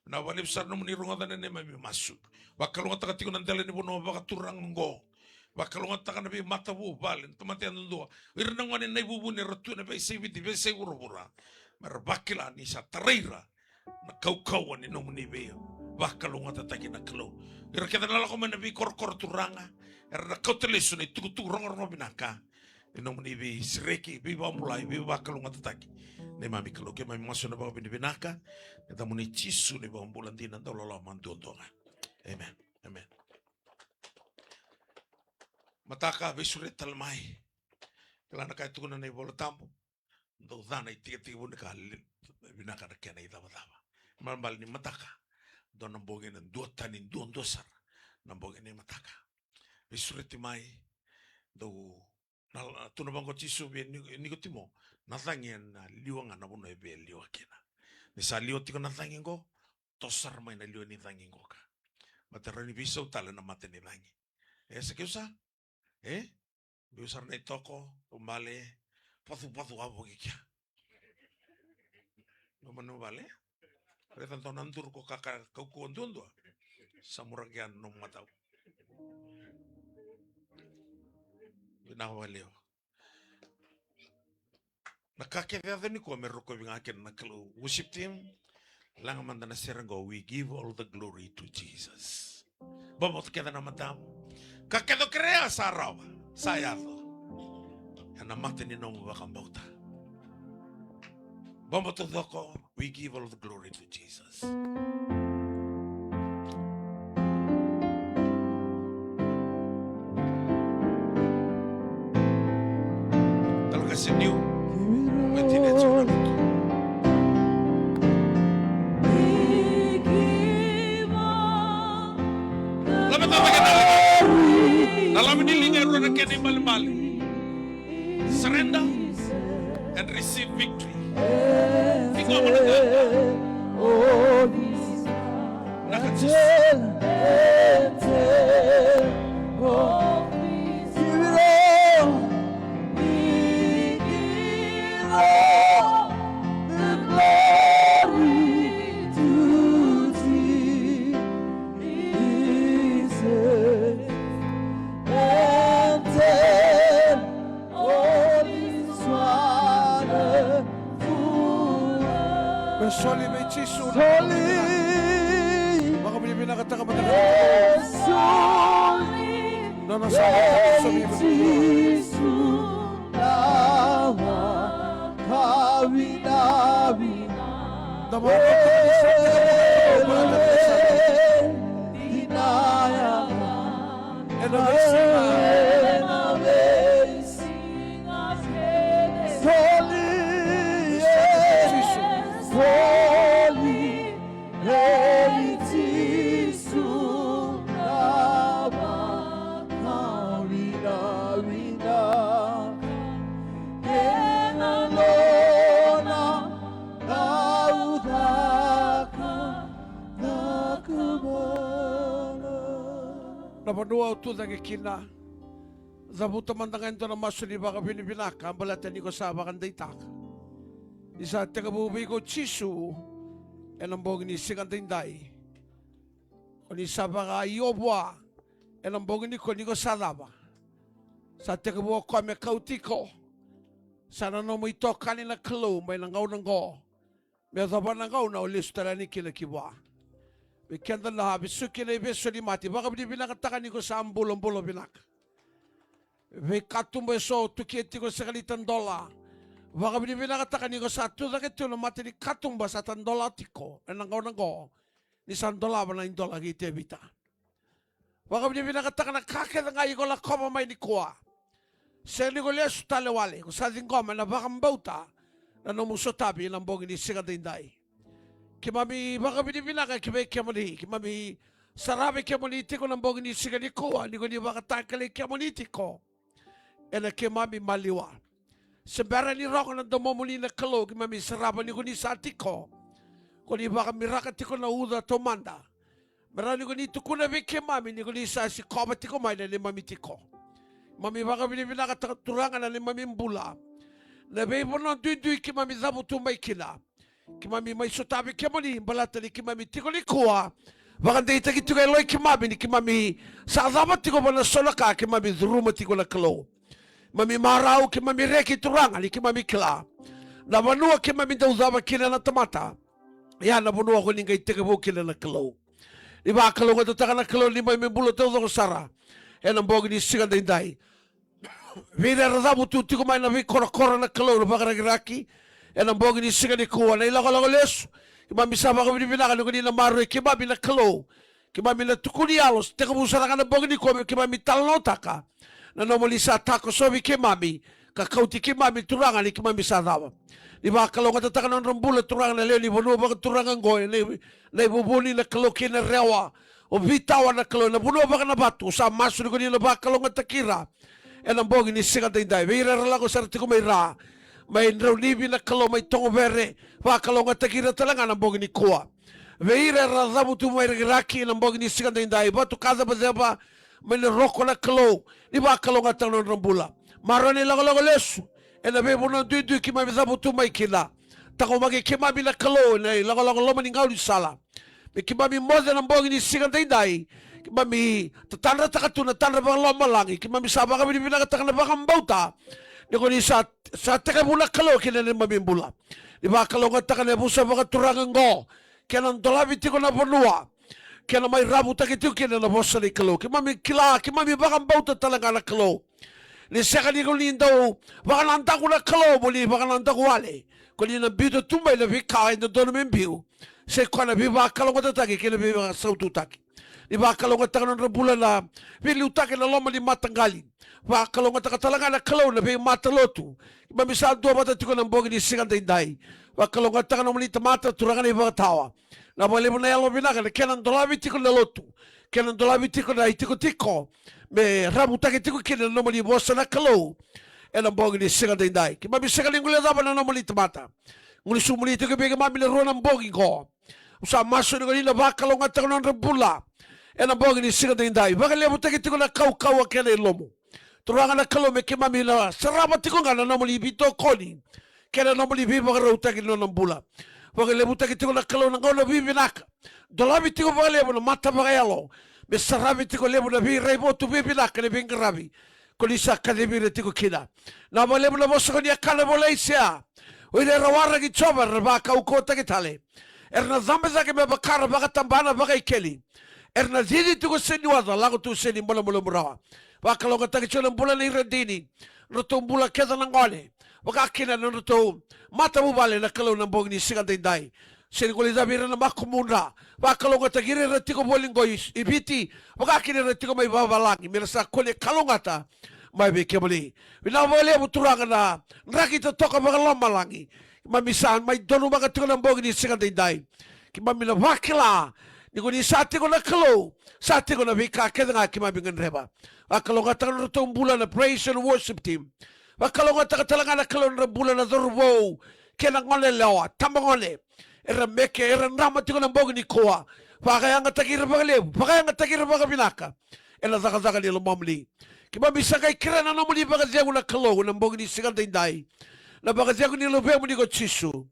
Vinaka vakalevu sara nomuni rogoca na neimami masu. Vakalougatataka tiko na dela ni vanua vakaturaga oqo. Vakalougatataka na veimatavuvale, na tamata yadudua. Ira na gone na ivuvuni era tu ena veiyasai Viti, veiyasai vuravura. Mera vakila ni sa tarai ira na kaukauwa ni nomuni veivakalougatataki na Kalou. Ira kece na lako mai na veikorokoro Turaga. Era na kauta lesu na itukutuku rogorogo vinaka. Ni nomuni veisereki, veivakabulai, veivakalougatataki. Neimami Kalou, keimami masu ena vakavinavinaka. Ena yacamuni Jisu na iVakabula dina, dauloloma duadua ga. Amen. Amen. Mataka, veisureti tale mai. Kila na ka e tukuna na iVola Tabu. Dau ca na itekitekivu ni ka, vinaka na kena icavacava. Balebale ni mataka. Dua na bogi ena duatani duadua sara. Na bogi ni mataka. Veisureti mai. Dau Na, tukuna vaqo o Jisu vei Ni-, Nikotimo, na cagi ena liwa ga na vanua e via liwa kina. Ni sa liwa tiko na cagi qo, toso sara mai na liwa ni cagi qo ka. Baleta rawa ni veisau tale na mata ni cagi. E Sekiusa? E? Biu sara na itoko, taubale, vacuvacu wavoki kea. Loma ni vale. Raica dua na duru ko kaka kaukauwa duadua. Sa muraki yani nomu matau. Vinaka vakalevu. Na ka kece yaco nikua me rokovi ga kina na Kalou. Worship team. Laga mada na sere qo, we give all the glory to Jesus. Boboto kece na matamu. Ka kece o kerea sa rawa, sa yaco. Ena mata ni nomu vakabauta. Boboto taucoko, we give all the glory to Jesus. Ni balibali. Surrender and receive victory. Iko mana tata. Naka Jisu. Me soli vei Jisu. Soli. Vakavinavinakataka mada ga. Soli. Nona soli. Jisu. Ena veisiga. Soli, Jisu. Soli, Jisu. Ena nona cakacaka. Na vanua o tu cake kina, cavuta mada ga e dua na masu ni vakavinavinaka baleta ni ko sa vakadeitaka ni sa tekivu vei iko Jisu ena bogi ni siga daidai. Ko ni sa vakaio vua ena bogi ni ko ni ko sa cava. Sa tekivu o koya me kauti iko. Sa na nomu itokani na Kalou mai na gauna oqo me yacova na gauna o lesu tale yani kina ki vua. Vei keda na vesuki na ivesu ni mate, vakavinavinakataka ni ko sa bulabula vinaka. Vei katuba eso tu ke tiko sega ni tadola, vakavinavinakataka ni ko sa tu cake tu na mata ni katuba sa tadola tiko ena gauna oqo. Ni sa dolava na idola kei Tevita. Vakavinavinakataka na ka kece ga iko lakova mai nikua. Sega ni ko lesu tale wale, ko sa ciqoma ena vakabauta na nomu sotavi ena bogi ni siga daidai. Keimami vakavinavinaka ki vei kemuni, keimami sarava kemuni tiko na bogi ni siga nikua, ni ko ni vakatakilai kemuni tiko ena keimami maliwa. Se bera ni rogo na domomuni na Kalou, keimami sarava ni ko ni sa tiko. Ko ni vakamiraka tiko na uca taumada. Me rawa ni ko ni tukuna vei keimami ni ko ni sa sikova tiko mai na neimami tiko. Keimami vakavinavinakataka Turaga na neimami bula. Na veivanua duidui keimami cavutu mai kina. Keimami mai sotavi kemuni baleta ni keimami tiko nikua. Vakadeitaki tiko e loma i keimami ni keimami sa cava tiko vua na so na ka keimami curuma tiko na Kalou. Keimami marau, keimami reki Turaga ni keimami kila na vanua keimami dau cava kina na tamata. Ia na vanua ko ni qai tekivu kina na Kalou. Ni vakalougatataka na Kalou ni neimami bula taucoko sara ena bogi ni siga daidai. Vei ira era cavutu tiko mai na veikorokoro na Kalou na vakarakiraki ena bogi ni siga nikua na ilakolako lesu. Keimami sa vakavinavinaka ni ko ni na maroroi keimami na Kalou. Keimami na tukuni yalo, tekivu sara ga na bogi nikua me keimami talanoataka na nomuni sa takosovi keimami ka kauti keimami Turaga ni keimami sa cava. Ni vakalougatataka na nodra bula Turaga na lewe ni vanua vakaturaga oqo, na ivuvuni na Kalou kei na Rewa. O Vitawa na Kalou ena vanua vakanavatu, sa masu ni ko ni na vakalougatataki ira ena bogi ni siga daidai. Vei ira era lako sara tiko mai Ra, mai Draunivi na Kalou, mai Togovere, vakalougatataki ira tale ga na bogi nikua. Vei ira era cavutu mai Rakiraki ena bogi ni siga daidai, Vatukacevacev, mai Naroko na Kalou, ni vakalougatataka na nodra bula. Maroroi na ilakolako lesu ena veivanua duidui keimami cavutu mai kina. Taqomaki keimami na Kalou ena ilakolako loma ni gaunisala. Me keimami moce na bogi ni siga daidai. Keimami tatadrataka tu na tadra vakalomalagi. Keimami sa vakavinavinakataka na vakabauta ni ko ni sa, sa tekivu na Kalou kina neimami bula. Ni vakalougatataka na yavusa vakaturaga oqo, kei na dolavi tiko na vanua, kei na mai ravutaki tiko kina na vosa ni Kalou. Keimami kila, keimami vakabauta tale ga na Kalou, ni sega ni ko ni dau vakanadaku na Kalou mo ni vakanadaku wale. Ko ni na biuta tu mai na veika e dodonu me biu. Sai koya na veivakalougatataki kei na veivakasaututaki. Ni vakalougatataka na nodra bula na veiliutaki ena loma ni mataqali. Vakalougatataka tale ga na Kalou na veimatalotu. Keimami sa duavata tiko ena bogi ni siga daidai. Vakalougatataka na nomuni tamata Turaga na iVakatawa. Na vakalevu na yalo vinaka na kena dolavi tiko na lotu, kena dolavi tiko na itikotiko, me ravutaki tiko kina na nomuni vosa na Kalou. Ena bogi ni siga daidai, keimami sega ni guilecava na nomuni tamata. Gusumuni tiko vei keimami na rua na bogi qo. Au sa masu ni ko ni na vakalougatataka na nodra bula. Ena bogi ni siga daidai, vakalevutaki tiko na kaukauwa kei na ilomu. Turaga na Kalou, me keimami na sarava tiko ga na nomuni veitokoni kei na nomuni veivakarautaki ni nona bula. Vakalevutaki tiko na Kalou na gauna vivinaka. Dolavi tiko vakalevu na mata vakayalo, me saravi tiko levu na veiraivotu vivinaka ni veiqaravi ko ni sa kacivi ira tiko kina. Na vakalevu na vosa ko ni a kaya vua Aisea: O ira era waraki Jiova era na vakaukauwataki tale. Era na cabe cake me vaka ra vakatabana vakaikeli. Era na cici tiko se ni oca, lako tu se ni malumalumu rawa. Vakalougatataki tiko na bula nei Radini, nodratou bula kece na gone, vaka kina na nodratou matavuvale na Kalou na bogi ni siga daidai. Se ni guilecavi ira na makumudra. Vakalougatataki ira era tiko voli qo i, i Viti, vaka kina era tiko mai vavalagi, me ra sa kune kalougata mai vei kemuni. Vinaka vakalevu Turaga na draki totoka vakalomalagi. Keimami sa mai donumaka tiko na bogi ni siga daidai. Keimami na vakila ni ko ni sa tiko na Kalou, sa tiko na veika kece ga keimami gadreva. Vakalougatataka na nodratou bula na praise and worship team. Vakalougatataka tale ga na Kalou na nodra bula na cauravou kei na gone yalewa, tabagone. Era meke, era drama tiko na bogi nikua. Vakayagataki ira vakalevu, vakayagataki ira vakavinaka ena cakacaka ni lomamuni. Keimami sa qai kerea na nomuni vakacegu na Kalou ena bogi ni siga daidai. Na vakacegu ni Luvemuni ko Jisu,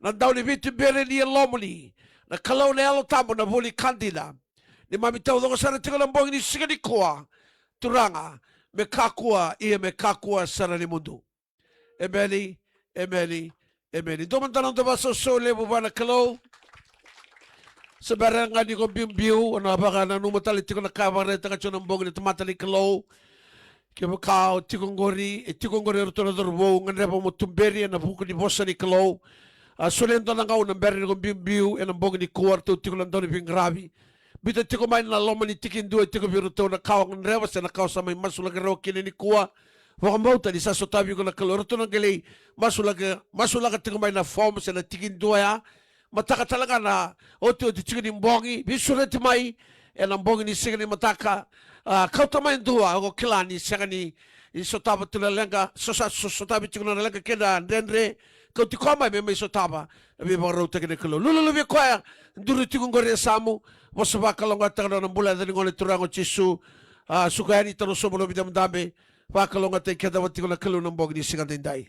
na Dauniveituberi ni Yalomuni, na Kalou na Yalo Tabu, na vu ni ka dina. Neimami taucoko sara tiko na bogi ni siga nikua, Turaga, me kakua, ia me kakua sara ni mudu. Emeni, emeni, emeni. Dua mada na noda vakasausau levu vua na Kalou. Se bera ga ni ko biubiu, o na vakananuma tale tiko na ka e vakaraitaka tiko na bogi na tamata ni Kalou. Kevaka o tiko qori, e tiko qori o ratou na cauravou, gadreva mo tuberi ena vuku ni vosa ni Kalou. A, solia e dua na gauna bera ni ko biubiu ena bogi nikua, o ratou tiko na dauniveiqaravi. Biuta tiko mai na loma ni tikidua e tiko vei iratou na ka o gadreva se na ka o sa mai masulaki rawa kina nikua. Vakabauta ni sa sotavi iko na Kalou. Ratou na qai lai masulaka, masulaka tiko mai na form se na tikidua ya. Mataka tale ga na otioti tiko ni bogi, veisureti mai ena bogi ni siga ni mataka. A, kauta mai dua, o kila ni sega ni, ni sotava tu na leqa, so sa, so, sotavi tiko na leqa kei na dredre. Kauti koya mai me mai sotava na veivakarautaki ni Kalou. Lululu vei koya, duri tiko qori e yasamu. Vosa vakalougatataka na nona bula ena yaca ni Gone Turaga o Jisu. A, suka yani, taro sobu, lovi dabedabe. Vakalougatataki keda vata tiko na Kalou na bogi ni siga daidai.